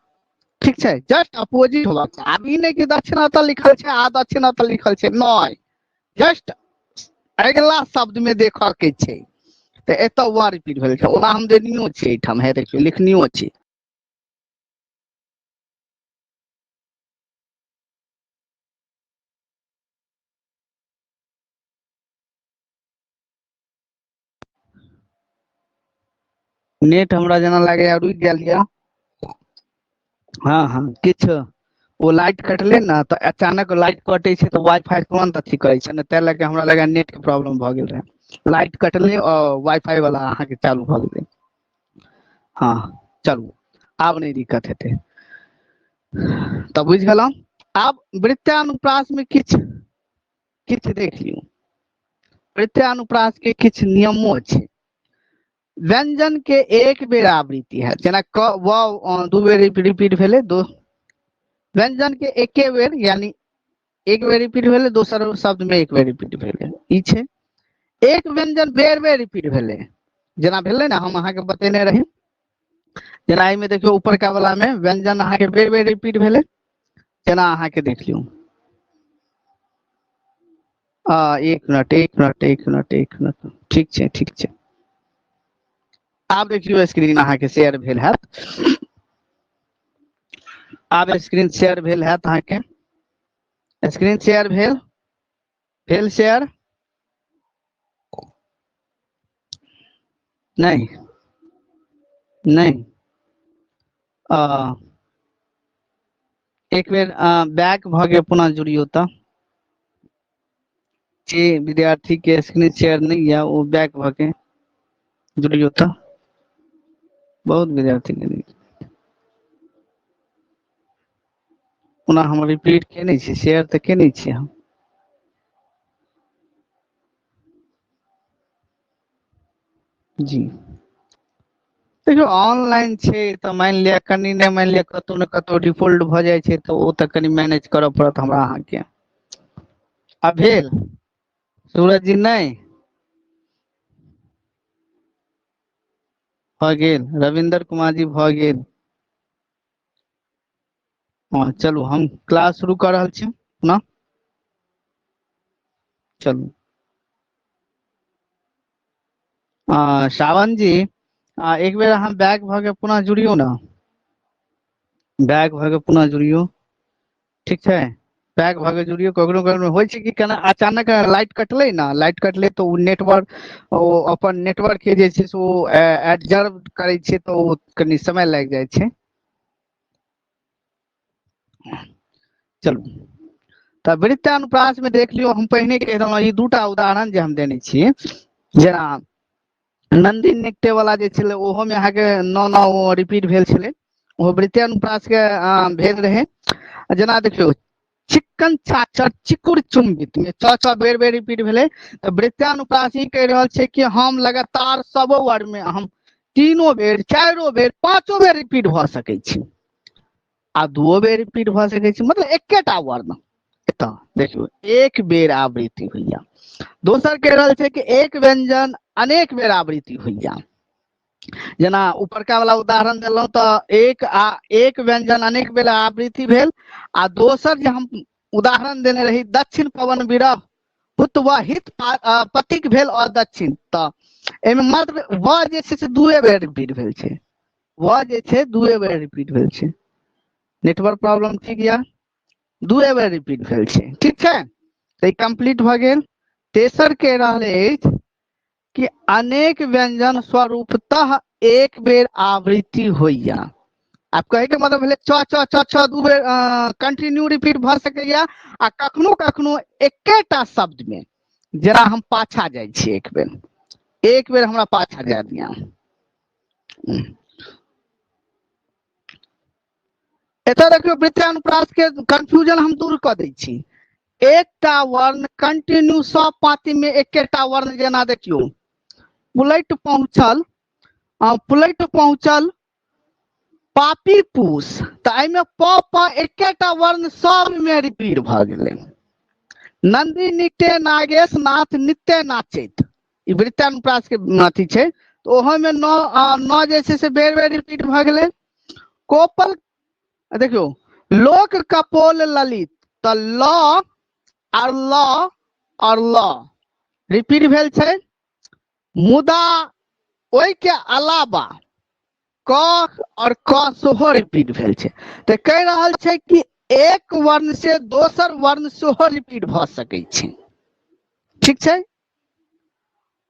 A: ठीक छै, जस्ट अपोजिट होबाक छै। आब ई नहि कि दक्षिण ओतऽ लिखल छै आ दक्षिण ओतऽ लिखल छै, नहि, जस्ट अगिला शब्द में देखऽ के छै। तऽ एतऽ व रिपीट भेल छै। ओना हम देनियो छी एहिठाम, हे देखियौ लिखनियो छी। नेट हमरा जेना लागैया रुकि गेल यऽ। हँ हँ, किछु ओ लाइट कटलै ने तऽ अचानक लाइट कटै छै तऽ वाईफाई तुरंत अथी करै छै ने, ताहि लए कऽ हमरा लगैया नेट के प्रॉब्लम भऽ गेल रहै। लाइट कटलै आओर वाईफाई वाला अहाँके चालू भऽ गेलै। हँ चलू आब नहि दिक्कत हेतै। तऽ बुझि गेलहुँ। आब वृत्तानुप्रास में किछु किछु देख लियौ। वृत्तानुप्रास के किछु नियमो छै। व्यंजन के एक बेर आवृत्ति है, जेना क व दू बेर रिपीट भेलै, दो व्यंजन के एके बेर यानी एक बेर रिपीट भेलै, दोसर शब्द में एक बेर रिपीट भेलै। ई छै एक व्यंजन बेर बेर रिपीट भेलै, जेना भेलै ने हम अहाँके बतेने रही। जेना एहिमे देखियौ ऊपरका वाला में व्यंजन अहाँके बेर बेर रिपीट भेलै, जेना अहाँके देख लियौ। एक मिनट एक मिनट एक मिनट एक मिनट, ठीक छै ठीक छै। आब देखियौ स्क्रीन अहाँके शेयर भेल हैत। आब स्क्रीन शेयर भेल हैत अहाँके। स्क्रीन शेयर भेल, भेल शेयर नहि नहि। एक बेर बैक भऽ गेल, पुनः जुड़ियौ। तऽ जे विद्यार्थी के स्क्रीन शेयर नहि यऽ ओ बैक भऽ के जुड़ियौ। तऽ बहुत विद्यार्थी के नहि। पुनः हम रिपीट केने छी, शेयर तऽ केने छी हम। जी देखियौ ऑनलाइन छै तऽ मानि लिअ कनि नहि मानि लिअ कतहु ने कतहु डिफॉल्ट भऽ जाइ छै, तऽ ओ तऽ कनि मैनेज करऽ पड़त हमरा अहाँके। आ भेल सूरज जी? नहि भऽ गेल। रविन्द्र कुमार जी भऽ गेल। हँ चलू हम क्लास शुरू कऽ रहल छी पुनः। चलू सावन जी, एक बेर अहाँ बैक भऽ के पुनः जुड़ियौ ने, बैक भऽ के पुनः जुड़ियौ। ठीक छै, बैक भऽ के जुड़ियौ। ककरो ककरो होइ छै कि केना अचानक लाइट कटलै ने, लाइट कटलै तऽ ओ नेटवर्क, ओ अपन नेटवर्क के जे छै से ओ एडजर्व करै छै, तऽ ओ कनि समय लागि जाइ छै। चलू तऽ वृत्तानुप्रास में देख लियौ, हम पहिने कहि देलहुँ ई दूटा उदाहरण जे हम देने छी, जेना नंदी निकटे वाला जे छलै ओहो में अहाँके 9 9 रिपीट भेल छलै, ओहो वृत्तानुप्रास के भेल रहै। जेना देखियौ चिक्कन चाचर चिकुर चुम्बित में 6 6 बेर बेर रिपीट भेलै, तऽ वृत्तानुप्रास ई कहि रहल छै कि हम लगातार सबो वर्ग में हम 3 बेर 4 बेर 5 बेर रिपीट भऽ सकै छी, आ 2 बेर रिपीट भऽ सकै छी, मतलब एकेटा वर्ण। एतऽ देखियौ एक बेर आवृत्ति होइया। दोसर कहि रहल छै कि एक व्यंजन अनेक बेर आवृत्ति होइया, जेना ऊपरका वाला उदाहरण देलहुँ तऽ एक आ एक व्यंजन अनेक बेर आवृत्ति भेल, आ दोसर जे हम उदाहरण देने रही दक्षिण पवन विरह पुत व हित पतिक भेल अदक्षिण, तऽ एहिमे मात्र व जे छै से 2 बेर रिपीट भेल छै, व जे छै 2 बेर रिपीट भेल छै। नेटवर्क प्रॉब्लम ठीक या 2 बेर रिपीट भेल छै। ठीक छै, तऽ ई कंप्लीट भऽ गेल। तेसर के रहल अछि कि अनेक व्यंजन स्वरूपतः एक बेर आवृत्ति होइया। आब कहे के मतलब भेलै च च च च 2 बेर कंटिन्यू रिपीट भऽ सकैया, आ कखनो कखनो एकेटा शब्द में, जेना हम पाछा जाइ छी एक बेर, एक बेर हमरा पाछा जाय दिया। एतऽ देखियौ वृत्तानुप्रास के कंफ्यूजन हम दूर कऽ दै छी। एकटा वर्ण कंटिन्यू सब पाँति में एकेटा वर्ण, जेना देखियौ पुलैट पहुँचल, पुलैट पहुँचल पापी पूस, तऽ एहिमे प प एकेटा वर्ण सब में रिपीट भऽ गेलै। नंदी नित्य नागेश नाथ नित्य नाचैत, ई वृत्तानुप्रास के अथी छै, तऽ ओहो में 9 जे छै से बेर बेर रिपीट भऽ गेलै। कोपल देखियौ लोक कपोल ललित, तऽ ल आर ल और ल रिपीट भेल छै, मुदा ओहि के अलावा क और क सेहो रिपीट भेल छै। तऽ कहि रहल छै कि एक वर्ण से दोसर वर्ण सेहो रिपीट भऽ सकै छै। ठीक छै,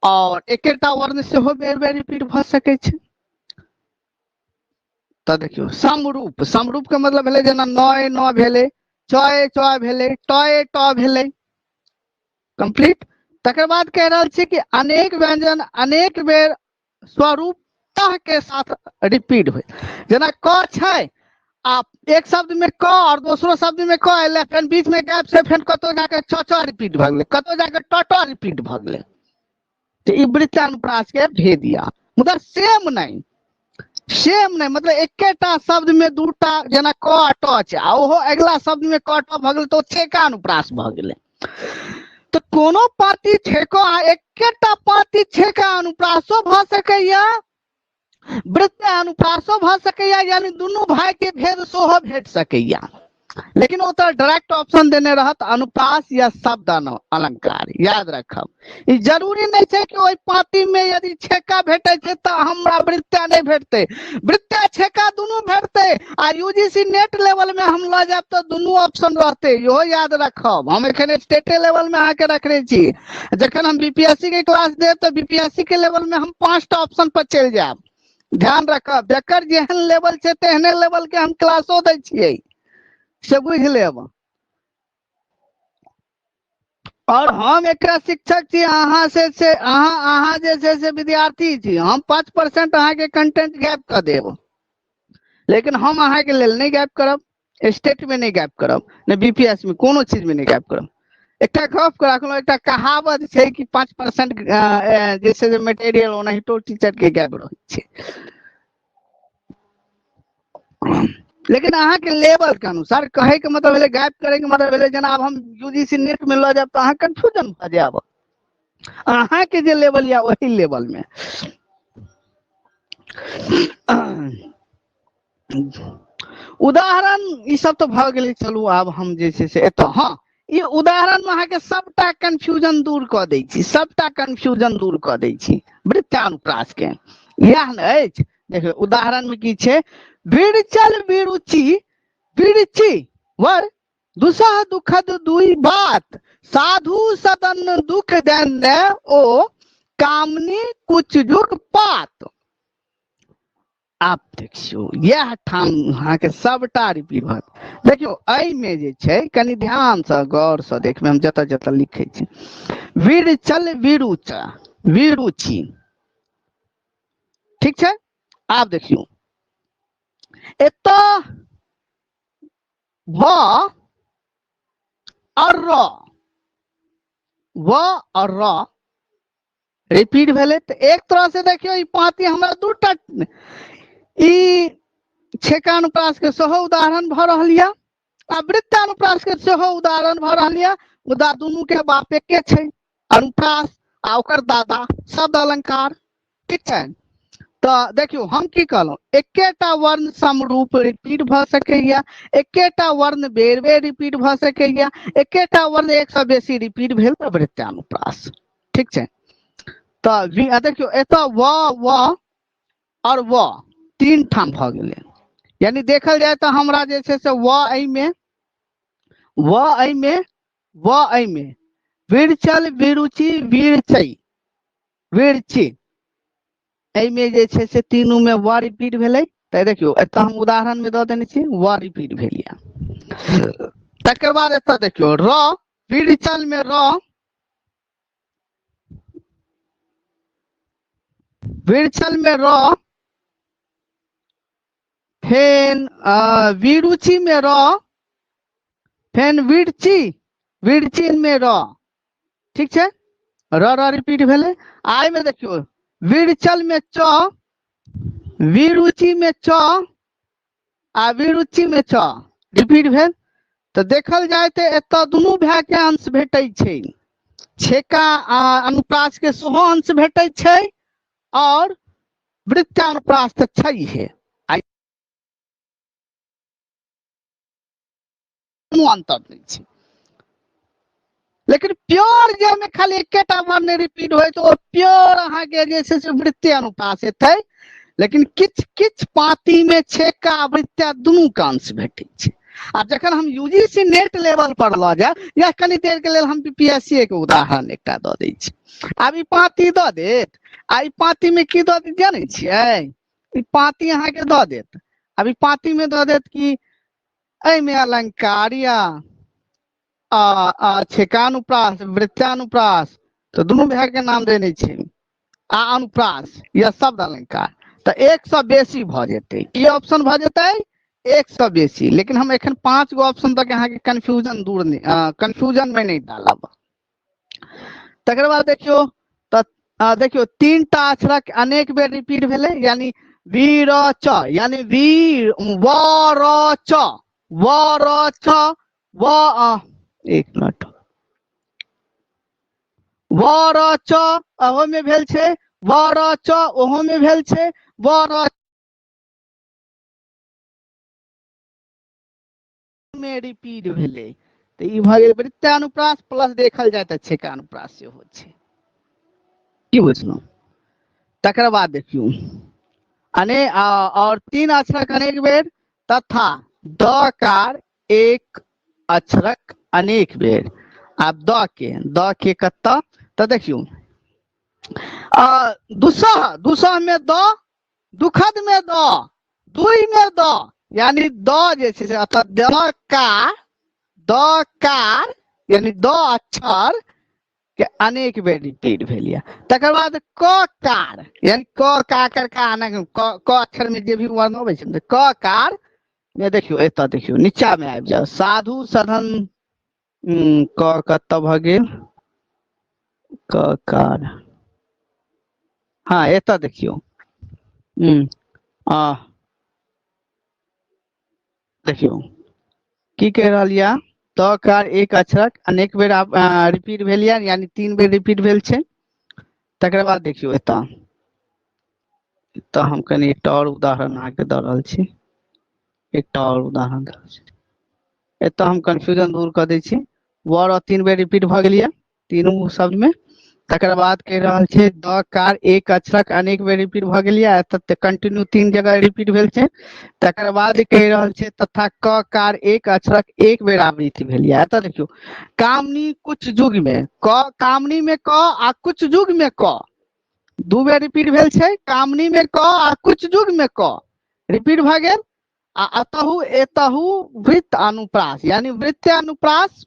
A: और एकेटा वर्ण सेहो बेर बेर रिपीट भऽ सकै छै। तऽ देखियौ समरूप, समरूप के मतलब भेलै जेना 9 9 भेलै, 6 6 भेलै, 6 ट भेलै, कंप्लीट। तकर बाद कहि रहल छी कि अनेक व्यंजन अनेक बेर स्वरूपतः के साथ रिपीट होय, जेना क छै आ एक शब्द में क और दोसरो शब्द में क एलै, फेर बीच में गैप छै, फेर कतौ जाके च च रिपीट भऽ गेलै, कतौ जाके ट ट रिपीट भऽ गेलै। तऽ ई वृत्तानुप्रास के भेद या, मुदा सेम नहि, सेम नहि मतलब एकेटा शब्द में दूटा, जेना क आ ट छै आ ओहो अगिला शब्द में क ट भऽ गेलै तऽ ओ छेकानुप्रास भऽ गेलै। तऽ कोनो पाँति छेको आ एकेटा पाँति छेका अनुप्रासो भऽ सकैया, वृत्त अनुप्रासो भऽ सकैया, यानी दुनू भाई के भेद सेहो भेट सकैया, लेकिन ओतऽ डायरेक्ट ऑप्शन देने रहत अनुप्रास या शब्द अलंकार। याद रखब ई जरूरी नहि छै कि ओहि पाँति में यदि छेका भेटै छै तऽ हमरा वृत्ता नहि भेटतै, वृत्ता छेका दुनू भेटतै, आ यूजीसी नेट लेवल में हम लऽ जायब तऽ दुनू ऑप्शन रहतै, इहो याद रखब। हम एखन स्टेटे लेवल में अहाँके रखने छी, जखन हम बीपीएससी के क्लास देब तऽ बीपीएससी के लेवल में हम 5टा ऑप्शन पर चलि जायब। ध्यान रखब, जकर जेहन लेवल छै तेहने लेवल के हम क्लासो दै छियै, से बुझि लेब। और हम एकटा शिक्षक छी, अहाँ से से अहाँ जे छै से विद्यार्थी छी, हम 5% अहाँके कंटेंट गैप कऽ देब, लेकिन हम अहाँके लेल नहि गैप करब, स्टेट में नहि गैप करब, नहि बीपीएस में, कोनो चीज में नहि गैप करब। एकटा गप के राखलहुँ, एकटा कहावत छै कि 5% जे छै से मटेरियल ओनाहितो टीचर के गैप रहै छै, लेकिन अहाँके लेवल के अनुसार कहे के मतलब भेलै, गैप करे के मतलब भेलै, जेना आब हम यूजीसी नेट में लऽ जायब तऽ अहाँ कंफ्यूजन भऽ जायब, अहाँके जे लेवल यऽ ओही लेवल में। उदाहरण ई सब तऽ भऽ गेलै। चलू आब हम जे छै से एतऽ, हँ ई उदाहरण में अहाँके सबटा कंफ्यूजन दूर कऽ दै छी, सबटा कंफ्यूजन दूर कऽ दै छी वृत्तानुप्रास के। इएह ने अछि। देखियौ उदाहरण में की छै, विरचल विरुचि विरचि वर दुसह दुखद दुई बात, साधु सदन दुख देने ओ कामनी कुछ जुग पात। आब देखियौ इएह ठाम अहाँके सबटा रिपीट भऽ देखियौ एहिमे जे छै कनि ध्यानसँ गौरसँ देखबै, हम जतऽ जतऽ लिखै छी। विरचल विरुच विरुचि, ठीक छै। आब देखियौ एतऽ व और र, व और र रिपीट भेलै। तऽ एक तरह से देखियौ ई पाँति हमरा दूटा ई छेकानुप्रास के सेहो उदाहरण भऽ रहल यऽ आ वृत्तानुप्रास के सेहो उदाहरण भऽ रहल यऽ, मुदा दुनू के बाप एके छै, अनुप्रास आ ओकर दादा शब्द अलंकार, ठीक छै। तऽ देखियौ हम की कहलहुँ, एकेटा वर्ण समरूप रिपीट भऽ सकैया, एकेटा वर्ण बेर बेर रिपीट भऽ सकैया, एकेटा वर्ण एक सँ बेसी रिपीट भेल तऽ वृत्तानुप्रास, ठीक छै। तऽ देखियौ एतऽ व व और व तीन ठाम भऽ गेलै, यानी देखल जाय तऽ हमरा जे छै से व एहिमे, व एहिमे, व एहिमे, विरचल विरुचि विरचै विरचि, एहिमे जे छै से तीनू में व रिपीट भेलै। तऽ देखियौ एतऽ हम उदाहरण में दऽ देने छी, व रिपीट भेल यऽ। तकर बाद एतऽ देखियौ र, विरचल में र, विरचल में र, फेन विरुचि में र, फेन विरचि, विरचि में र, ठीक छै। र र रिपीट भेलै। आ एहिमे देखियौ विरचल में च, विरुचि में च आ विरुचि में च रिपीट भेल। तऽ देखल जाय तऽ एतऽ दुनू भाय के अंश भेटै छै, छेका आ अनुप्रास के सेहो अंश भेटै छै और वृत्तानुप्रास तऽ छैहे, आ कोनो अंतर नहि छै। लेकिन प्योर जाहिमे खाली एकेटा वर्ण रिपीट होइ छै ओ प्योर अहाँके जे छै से वृत्ति अनुप्रास हेतै, लेकिन किछु किछु पाँतिमे छेका वृत्या दुनू के अंश भेटै छै। आ जखन हम यूजीसी नेट लेवल पर लऽ जायब, या कनि देर के लेल हम बीपीएससी के उदाहरण एकटा दऽ दै छी। आब ई पाँति दऽ देत, आ ई पाँतिमे की दऽ देत जानै छियै? ई पाँति अहाँके दऽ देत, आब ई पाँतिमे दऽ देत कि एहिमे अलंकार या आ छेकानुप्रास वृत्तानुप्रास, तऽ दुनू भाय के नाम देने छै, आ अनुप्रास या शब्द अलंकार, तऽ एक सँ बेसी भऽ जेतै। की ऑप्शन भऽ जेतै? एक सँ बेसी। लेकिन हम एखन 5 गो ऑप्शन तक अहाँके कंफ्यूजन दूर नहि, कंफ्यूजन में नहि डालब। तकर बाद देखियौ तऽ देखियौ 3टा अक्षरक अनेक बेर रिपीट भेलै, यानी वीर च, यानी वीर व र च, व र च व, एक मिनट, व र च ओहो में भेल छै, व र च ओहो में भेल छै, व र में रिपीट भेलै। तऽ ई भऽ गेल वृत्तानुप्रास प्लस देखल जाय तऽ छेकानुप्रास सेहो छै। की बुझलहुँ? तकर बाद देखियौ अने और 3 अक्षरक अनेक बेर तथा द कार 1 अक्षरक अनेक बेर। आब द के कतऽ? तऽ देखियौ दुसह, दुसह में द, दुखद में द, दुई में द, यानी द जे छै से अतः द कार, द कार यानी द अक्षर के अनेक बेर रिपीट भेल यऽ। तकर बाद क कार यानी क का कर का अनेक, क, क अक्षर में जे भी वर्ण अबै छै क कार में देखियौ एतऽ देखियौ नीचा में आबि जाउ, साधु सधन, क कतऽ भऽ गेल? क कार, हाँ एतऽ देखियौ, आ देखियौ की कहि रहल यऽ, त कार 1 अक्षरक अनेक बेर आब रिपीट भेल यऽ, यानी 3 बेर रिपीट भेल छै। तकर बाद देखियौ एतऽ, एतऽ हम कनि एकटा और उदाहरण अहाँके दऽ रहल छी, एकटा और उदाहरण दऽ रहल छी। एतऽ हम कंफ्यूजन दूर कऽ दै छी। व र 3 बेर रिपीट भऽ गेल यऽ तीनू शब्द में। तकर बाद कहि रहल छै द कार एक अक्षरक अनेक बेर रिपीट भऽ गेल यऽ, एतऽ कंटिन्यू 3 जगह रिपीट भेल छै। तकर बाद कहि रहल छै तथा क कार एक अक्षरक 1 बेर आवृत्ति भेल यऽ। एतऽ देखियौ कामनी कुछ युग में क, कामनी में क आ कुछ युग में क 2 बेर रिपीट भेल छै। कामनी में क आ कुछ युग में क रिपीट भऽ गेल। आ अतहु एतहु वृत्त अनुप्रास, यानी वृत्त अनुप्रास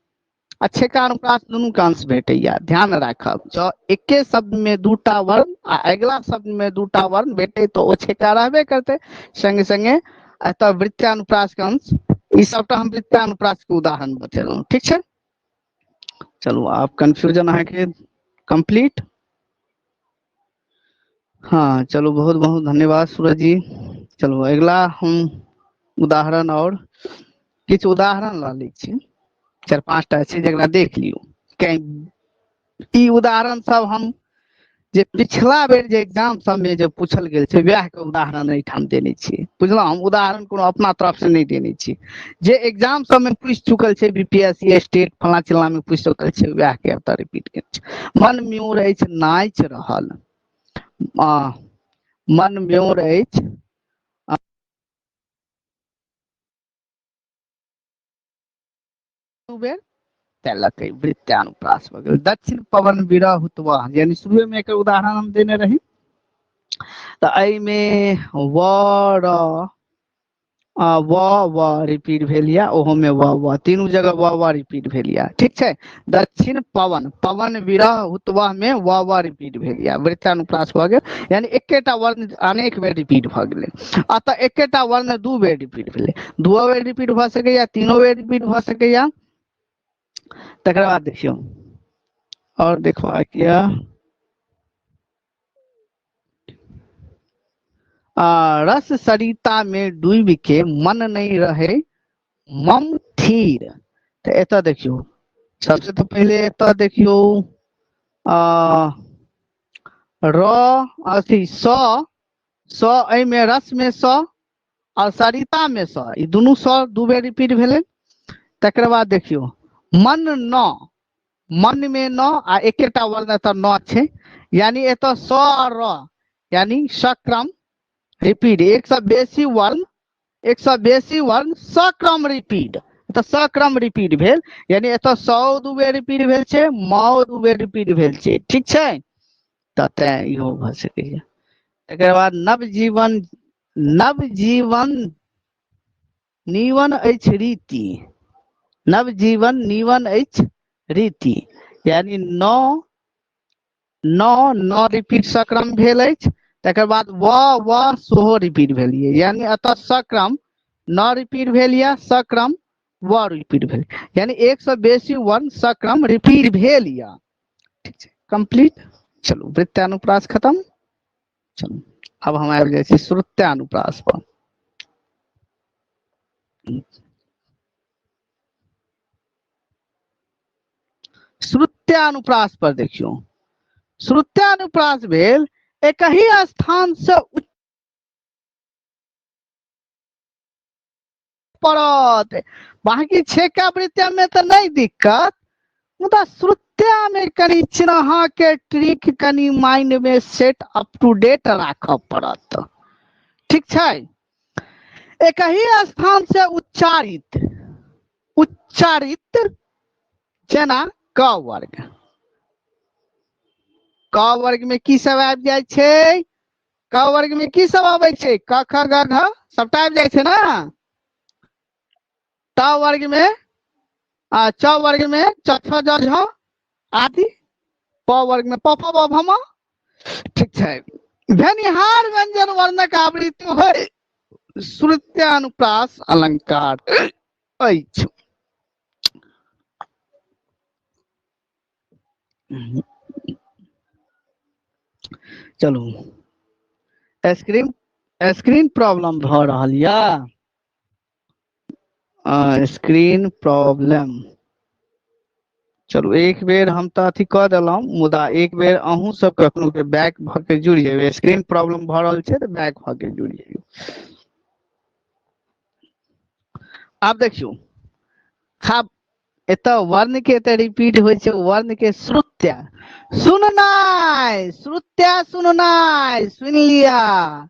A: आ छेकानुप्रास दुनू के अंश भेटैया। ध्यान राखब, जँ एके शब्द में 2टा वर्ण आ अगिला शब्द में 2टा वर्ण भेटे तो ओ छेका रहबे करतै। संगे संगे एतऽ वृत्तानुप्रास के अंश, ई सबटा हम वृत्तानुप्रास के उदाहरण बतेलहुँ। ठीक छै, चलू आब कंफ्यूजन अहाँके कंप्लीट। हाँ चलू, बहुत बहुत धन्यवाद सूरज जी। चलू अगिला हम उदाहरण और किछु उदाहरण लऽ लै छी, 4-5टा छै जकरा देख लियौ। ई उदाहरण सब हम जे पिछला बेर जे एग्जाम सब में जे पूछल गेल छै वएह के उदाहरण एहिठाम देने छियै, बुझलहुँ? हम उदाहरण कोनो अपना तरफ से नहि देने छी, जे एग्जाम सब में पूछि चुकल छै, B P S C state फलां चिल्लां में पूछि चुकल छै, वएह के एतऽ रिपीट केने छै। मन म्योर अछि नाचि रहल, मन म्योर अछि दू बेर तेलक वृत्तानुप्रास भऽ गेल। दक्षिण पवन विरह हुतवा, यानी शुरुए में एकर उदाहरण हम देने रही। तऽ एहिमे व र व व रिपीट भेल या, ओहो में व व, तीनू जगह व व रिपीट भेल या। ठीक छै, दक्षिण पवन, पवन विरह हुतवा में व व रिपीट भेल या, वृत्तानुप्रास भऽ गेल। यानी एकेटा वर्ण अनेक बेर रिपीट भऽ गेलै। अतः एकेटा वर्ण 2 बेर रिपीट भेलै, 2 बेर रिपीट भऽ सकैया, 3 बेर रिपीट भऽ सकैया। तकर बाद देखियौ और देखबाक यऽ रस सरिता में डूबि के मन नहीं रहे मम their. तऽ एतऽ देखियौ सबसे तऽ पहिले एतऽ देखियौ र अथी स, स एहिमे रस में स और सरिता में स, ई दुनू स 2 बेर रिपीट भेलै। तकर बाद देखियौ मन न, मन में न आ एकेटा वर्ण एतऽ न छै, यानी एतऽ स और र यानी सक्रम रिपीट, एक सँ बेसी वर्ण, एक सँ बेसी वर्ण सक्रम रिपीट, तऽ सक्रम रिपीट भेल, यानी एतऽ सौ 2 बेर रिपीट भेल छै, मौ 2 बेर रिपीट भेल छै। ठीक छै, तऽ तें इहो भऽ सकैया। तकर बाद नवजीवन, नवजीवन नीवन अछि रीति, नवजीवन नीवन अछि रीति, यानी नौ नौ नौ रिपीट सक्रम भेल अछि। तकर बाद व व सेहो रिपीट भेल यऽ, यानी एतऽ सक्रम नौ रिपीट भेल यऽ, सक्रम व रिपीट भेल, यानी एक सँ बेसी वर्ण सक्रम रिपीट भेल यऽ। ठीक छै, कंप्लीट। चलू वृत्तानुप्रास खत्म। चलू अब हम आबि जाइ छी श्रुत्यानुप्रास पर। श्रुत्यानुप्रास पर देखियौ, श्रुत्यानुप्रास भेल एक ही स्थान से पड़त, बाकी छेका वृत्या में तऽ नहीं दिक्कत, मुदा श्रुत्या में कनि चिन्ह के ट्रिक कनि माइंड में सेट अप टू डेट राखऽ पड़त। ठीक छै, एक ही स्थान से उच्चारित, उच्चारित जेना क वर्ग, क वर्ग में की सब आबि जाइ छै? क वर्ग में की सब आबै छै? क ख ग घ सबटा आबि जाइ छै ने। त वर्ग में आ च वर्ग में च छ ज झ आदि, प वर्ग में प फ ब भ म। ठीक छै, भेनिहार व्यंजन वर्णक आवृत्ति होय श्रुत्यानुप्रास अलंकार अछि। चलू स्क्रीन, स्क्रीन प्रॉब्लम भऽ रहल यऽ, स्क्रीन प्रॉब्लम। चलू एक बेर हम तऽ अथी कऽ देलहुँ, मुदा एक बेर अहूँ सब कखनो के बैक भऽ के जुड़ि जेबै। स्क्रीन प्रॉब्लम भऽ रहल छै तऽ बैक भऽ के जुड़ि जइयौ। आब देखियौ, एतऽ वर्ण के एतऽ रिपीट होइ छै, वर्ण के श्रुत्या सुननाइ, श्रुत्या सुननाइ, सुनि लिया,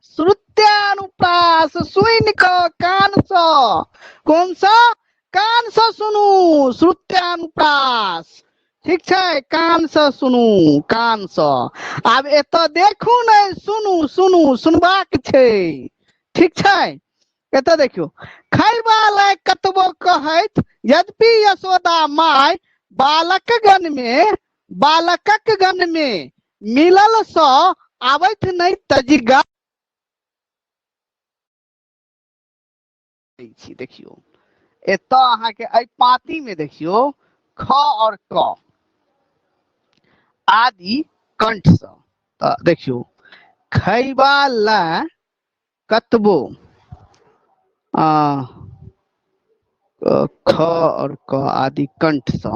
A: श्रुत्यानुप्रास, सुनि कऽ कानसँ, कोन सँ? कानसँ सुनू, श्रुत्यानुप्रास, ठीक छै, कानसँ सुनू, कानसँ। आब एतऽ देखू नहि, सुनू, सुनू, सुनबाक छै, ठीक छै। एतऽ देखियौ, खैबा लए कतबो कहैत यद्यपि यशोदा माय, बालक गण मे, बालकक गण मे मिलल सँ आबैत नहि तजिगा छी। देखियौ एतऽ अहाँके एहि पाती मे देखियौ ख और क आदि कंठ सँ, तऽ देखियौ खैबा लए कतबो आ ख और क आदि कंठ सँ,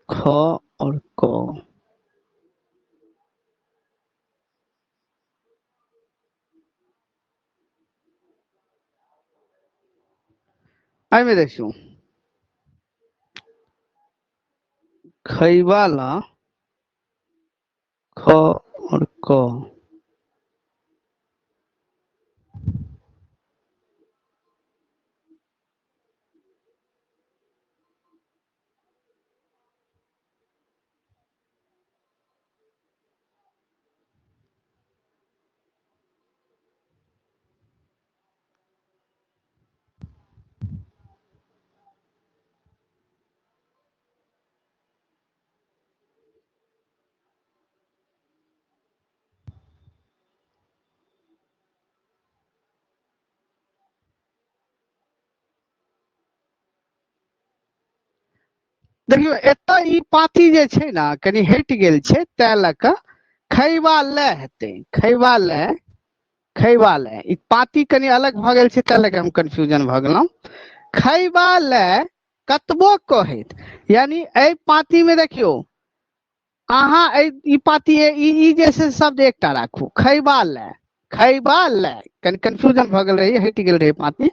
A: ख और क, एहिमे देखियौ खैबा ला ख और क, देखियौ एतऽ ई पाती जे छै ने कनि हटि गेल छै, तै लऽ कऽ खैबा लए हेतै, खैबा लए, खैबा लए, ई पाती कनि अलग भऽ गेल छै, तै लऽ कऽ हम कन्फ्यूजन भऽ गेलहुँ। खैबा लए कतबो कहैत, यानी एहि पाती मे देखियौ अहाँ एहि ई पाती ई ई जे छै शब्द एकटा राखू, खैबा लए, खैबा लए, कनि कन्फ्यूजन भऽ गेल रहै, हटि गेल रहै पाती।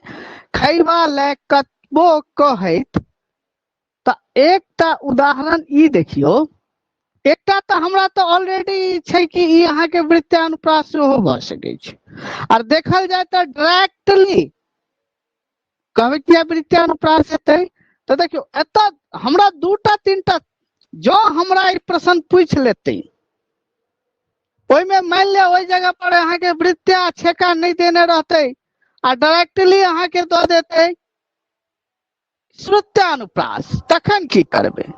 A: खैबा लए कतबो कहैत, तऽ एकटा उदाहरण ई देखियौ, एकटा तऽ हमरा तऽ ऑलरेडी छै कि ई अहाँके वृत्तानुप्रास सेहो भऽ सकै छै। आर देखल जाय तऽ डायरेक्टली कहबै किया वृत्तानुप्रास हेतै, तऽ देखियौ एतऽ हमरा दूटा तीनटा जँ हमरा ई प्रश्न पूछि लेतै, ओहिमे मानि लिअ ओहि जगह पर अहाँके वृत्या छेका नहि देने रहतै आ डायरेक्टली अहाँके दऽ देतै श्रुत्यानुप्रास, तखन की करबै?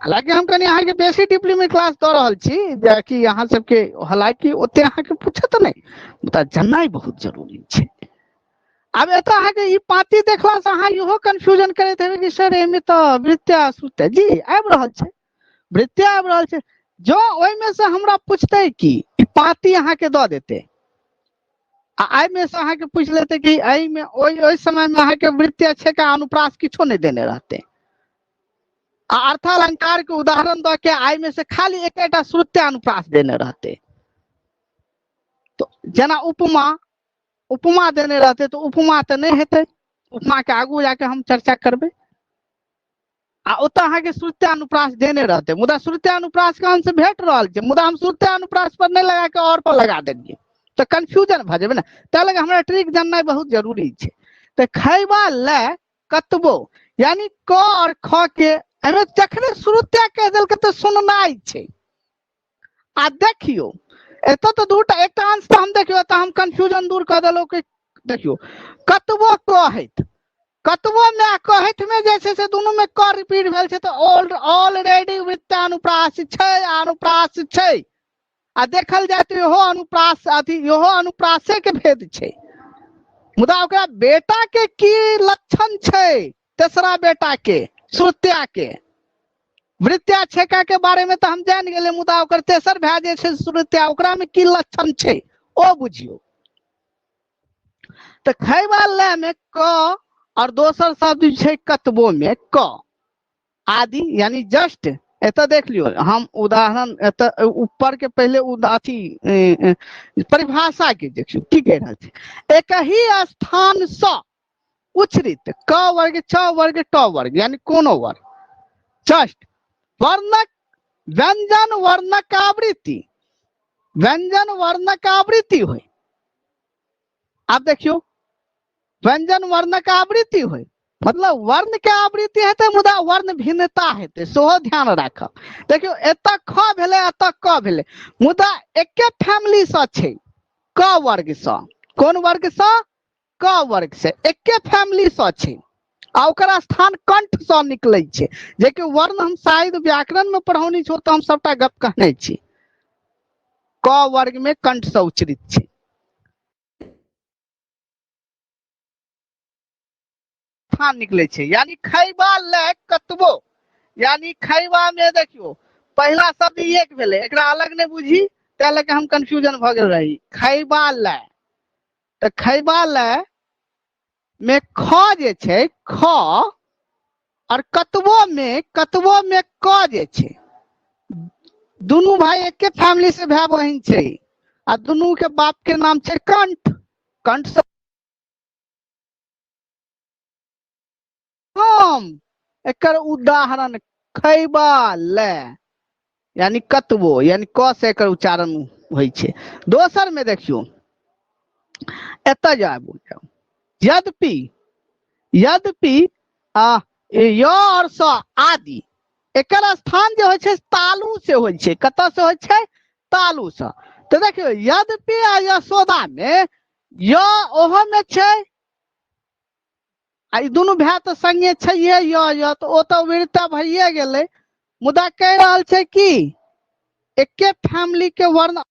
A: हालांकि हम कनि अहाँके बेसी डीपली मे क्लास दऽ रहल छी, जेकि अहाँ सबके हालांकि ओते अहाँके पूछत नहि, मुदा जाननाइ बहुत जरूरी छै। आब एतऽ अहाँके ई पाती देखलासँ अहाँ इहो कन्फ्यूजन करैत हेबै कि सर एहिमे तऽ वृत्या श्रुत्या जी आबि रहल छै, वृत्या आबि रहल छै। जँ ओहिमे से हमरा पूछतै कि ई पाती अहाँके दऽ देतै आ एहिमे से अहाँके पूछि लेतै कि एहिमे ओहि ओहि समयमे अहाँके वृत्य छै का अनुप्रास किछो नहि देने रहतै आ अर्थालंकार के उदाहरण दऽ के एहिमे से खाली एकेटा श्रुत्य अनुप्रास देने रहतै, तो जेना उपमा, उपमा देने रहतै तऽ उपमा तऽ नहि हेतै, उपमा के आगू जाके हम चर्चा करबै। आ ओतऽ अहाँके श्रुत्यानुप्रास देने रहतै, मुदा श्रुत्यानुप्रास के अंश भेट रहल छै, मुदा हम श्रुत्यानुप्रास पर नहि लगा के और पर लगा देलियै तऽ कन्फ्यूजन भऽ जेबै ने। ताहि लऽ कऽ हमरा ट्रिक जाननाइ बहुत जरूरी छै। तऽ खैबा लए कतबो, यानी क और ख के एहिमे जखने श्रुत्या कहि देलकै तऽ सुननाइ छै। आ देखियौ एतऽ तऽ दूटा एकटा अंश तऽ हम देखियौ एतऽ हम कन्फ्यूजन दूर कऽ देलहुँ कि देखियौ कतबो कहैत, कतबो माय कहैत मे जे छै से दुनू मे क रिपीट भेल छै, तऽ ऑलरेडी वृत्तानुप्रास छै, अनुप्रास छै। आ देखल जाय तऽ इहो अनुप्रास अथी इहो अनुप्रासे के भेद छै, मुदा ओकरा बेटा के की लक्षण छै, तेसरा बेटा के श्रुत्या के, वृत्या छेका के बारे में तऽ हम जानि गेलियै, मुदा ओकर तेसर भाय जे छै श्रुत्या, ओकरा में की लक्षण छै ओ बुझियौ। तऽ खैबा लय में क और दोसर शब्द छै कतबो में क आदि, यानी जस्ट एतऽ देख लियौ, हम उदाहरण एतऽ ऊपर के पहिले अथी परिभाषा के देखियौ की कहि रहल छै। एक ही स्थान सँ उच्चरित क वर्ग च वर्ग ट वर्ग यानी कोनो वर्ग जस्ट वर्णक व्यंजन वर्णक आवृत्ति, व्यंजन वर्णक आवृत्ति होय। आब देखियौ व्यंजन वर्णक आवृत्ति होय मतलब वर्ण के आवृत्ति हेतै मुदा वर्ण भिन्नता हेतै, सेहो ध्यान राखब। देखियौ एतऽ ख भेलै एतऽ क भेलै, मुदा एके फैमिली सँ छै क वर्ग सँ। कोन वर्ग सँ? क वर्ग से, एके फैमिली सँ छै आ ओकर स्थान कंठ सँ निकलै छै, जेकि वर्ण हम शायद व्याकरण में पढ़ौनी छौ तऽ हम सबटा गप कहने छी। क वर्ग में कंठ सँ उच्चरित छै। स्थान निकलै छै यानी खैबा लए कतबो, यानी खैबा में देखियौ पहिला शब्द एक भेलै, एकरा अलग नहि बुझी, तै लऽ के हम कंफ्यूजन भऽ गेल रही। खैबा लए तऽ खैबा लए में ख जे छै ख, और कतबो में, कतबो में क जे छै, दुनू भाई एके फैमिली से भाय बहिन छै आ दुनू के बाप के नाम छै कंठ। कंठ से हम एकर उदाहरण खैबा ले यानी कतबो, यानी क से एकर उच्चारण होइ छै। दोसर में देखियौ एतऽ जाबू, यद्यपि, यद्यपि आ य और स आदि एकर स्थान जे होइ छै तालु से होइ छै। कतऽ से होइ छै? तालु से। तऽ देखियौ यद्यपि आ यशोदा में य ओहो में छै आ ई दुनू भाय तऽ संगे छैहे य य, तऽ ओ तऽ वीरता भइए गेलै, मुदा कहि रहल छै कि एके फैमिली के वर्ण।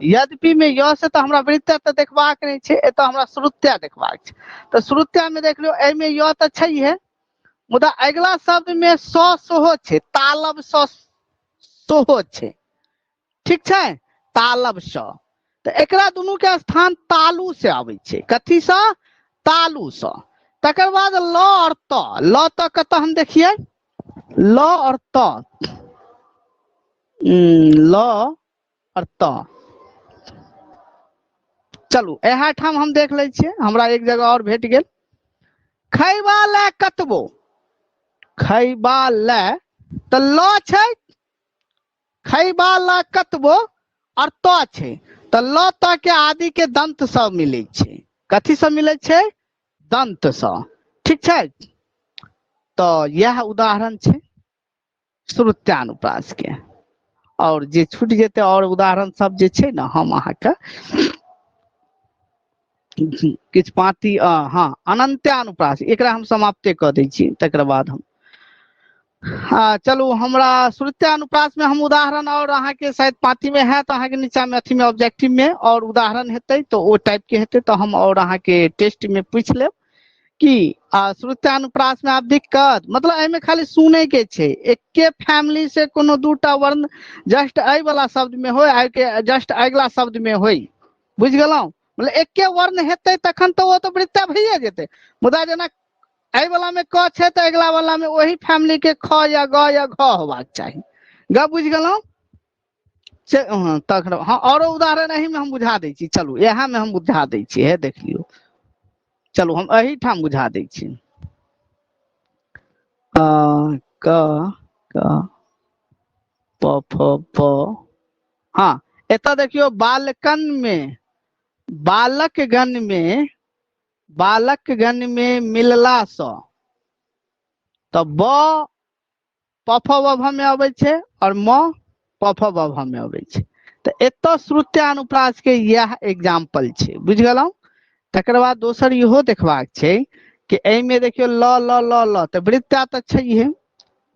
A: यद्यपि में य से तऽ हमरा वृत्ता तऽ देखबाक नहि छै, एतऽ हमरा श्रुत्या देखबाक छै। तऽ श्रुत्या में देख लियौ एहिमे य तऽ छैहे, मुदा अगिला शब्द में स सेहो छै, तालब स सेहो छै, ठीक छै, तालब स। तऽ एकरा दुनू के स्थान तालु से आबै छै। कथी सँ? तालु सँ। तकर बाद ल और त, ल त कतऽ हम देखियै? ल और त, ल और त। चलू इएह ठाम हम देख लै छियै, हमरा एक जगह और भेट गेल। खैबा लए कतबो, खैबा लए तऽ ल छै, खैबा लए कतबो और त छै, तऽ ल त के आदि के दंत सँ मिलै छै। कथी सँ मिलै छै? दंत सँ, ठीक छै। तऽ इएह उदाहरण छै श्रुत्यानुप्रास के। और जे छूटि जेतै और उदाहरण सब जे छै ने, हम अहाँके किछु पाँति, हँ अनंत्यानुप्रास, एकरा हम समाप्ते कऽ दै छी, तकर बाद हम हँ चलू हमरा श्रुत्यानुप्रास में हम उदाहरण और अहाँके शायद पाँति में हैत, अहाँके नीचा में अथी में ऑब्जेक्टिव में और उदाहरण हेतै तऽ ओ टाइप के हेतै, तऽ हम और अहाँके टेस्ट में पूछि लेब कि श्रुत्यानुप्रास में आब दिक्कत, मतलब एहिमे खाली सुनै के छै, एके फैमिली से कोनो दूटा वर्ण जस्ट एहि वाला शब्द में होय, एहि के जस्ट अगिला शब्द में होय, बुझि गेलहुँ? मतलब एके वर्ण हेतै तखन तऽ ओ तऽ वृत्ता भइए जेतै, मुदा जेना एहि वाला में क छै तऽ अगिला वाला में ओही फैमिली के ख या ग या घ होबाक चाही। ग बुझि गेलहुँ? से हँ, तखन हँ औरो उदाहरण एही में हम बुझा दै छी, चलू इएह में हम बुझा दै छी, हे देख लियौ, चलू हम एहिठाम बुझा दै छी। क क प फ प, हँ एतऽ देखियौ बालकन में, बालकगण में, बालकगण में मिलला सँ तऽ ब प फ व भ में अबै छै और म प फ व भ में अबै छै। तऽ एतऽ श्रुत्यानुप्रास के इएह एग्जाम्पल छै, बुझि गेलहुँ? तकर बाद दोसर इहो देखबाक छै कि एहिमे देखियौ ल ल ल ल तऽ वृत्ता तऽ छैहे,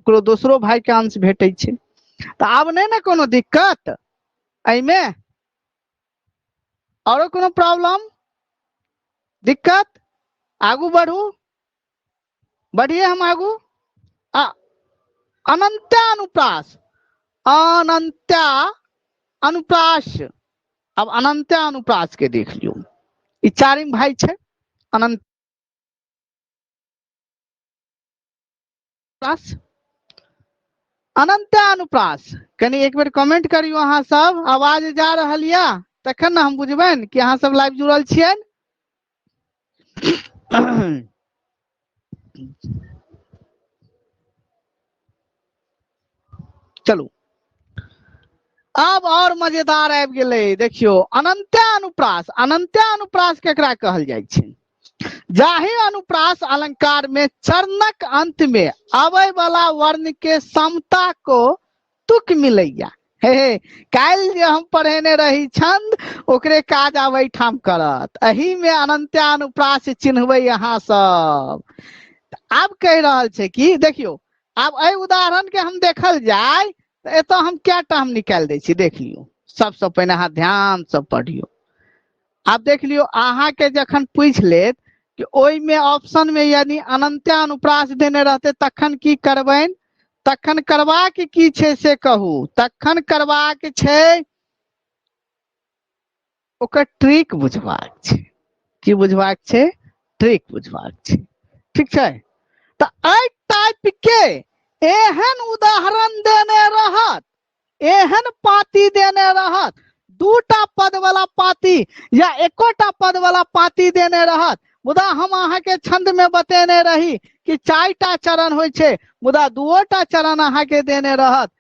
A: ओकरो दोसरो भाई के अंश भेटै छै, तऽ आब नहि ने कोनो दिक्कत एहिमे, औरो कोनो प्रॉब्लम दिक्कत? आगू बढ़ू, बढ़िए हम आगू। आ अनंत्यानुप्रास, अनंत्या अनुप्रास, अब अनंत्यानुप्रास के देख लियौ, ई चारिम भाई छै अनंत। अनुप्रास। अनंत्यानुप्रास, कनि एक बेर कमेंट करियो अहाँ सब, आवाज जा रहल या तखन ने हम बुझबनि कि अहाँ सब लाइव जुड़ल छियनि। चलू आब और मजेदार आबि गेलै। देखियौ अनंत्यानुप्रास, अनंत्यानुप्रास केकरा कहल जाइ छै? जाहि अनुप्रास अलंकार में चरणक अंत में आबै वाला वर्ण के समता को तुक मिलैया। हे हे, काल्हि जे हम पढ़ेने रही छंद, ओकरे काज आब एहिठाम करत। एहि में अनंत्यानुप्रास चिन्हबै अहाँ सब। आब कहि रहल छै कि देखियौ, आब एहि उदाहरण के हम देखल जाय तऽ एतऽ हम कएटा हम निकालि दै छी, देख लियौ। सबसँ पहिने अहाँ ध्यान से पढ़ियौ। आब देख लियौ, अहाँके जखन पूछि लेत कि ओहिमे ऑप्शन में यानी अनंत्यानुप्रास देने रहते तखन की करबनि, तखन करबाक की छै से कहू। तखन करबाक छै ओकर ट्रिक बुझबाक छै। की बुझबाक छै? ट्रिक बुझबाक छै। ठीक छै? तऽ एहि टाइप के एहन उदाहरण देने रहत, एहन पाती देने रहत, दूटा पद वाला पाती या एकोटा पद वाला पाती देने रहत, मुदा हम अहाँके छंद में बतेने रही कि 4टा चरण होइ छै, मुदा 2टा चरण अहाँके देने रहत।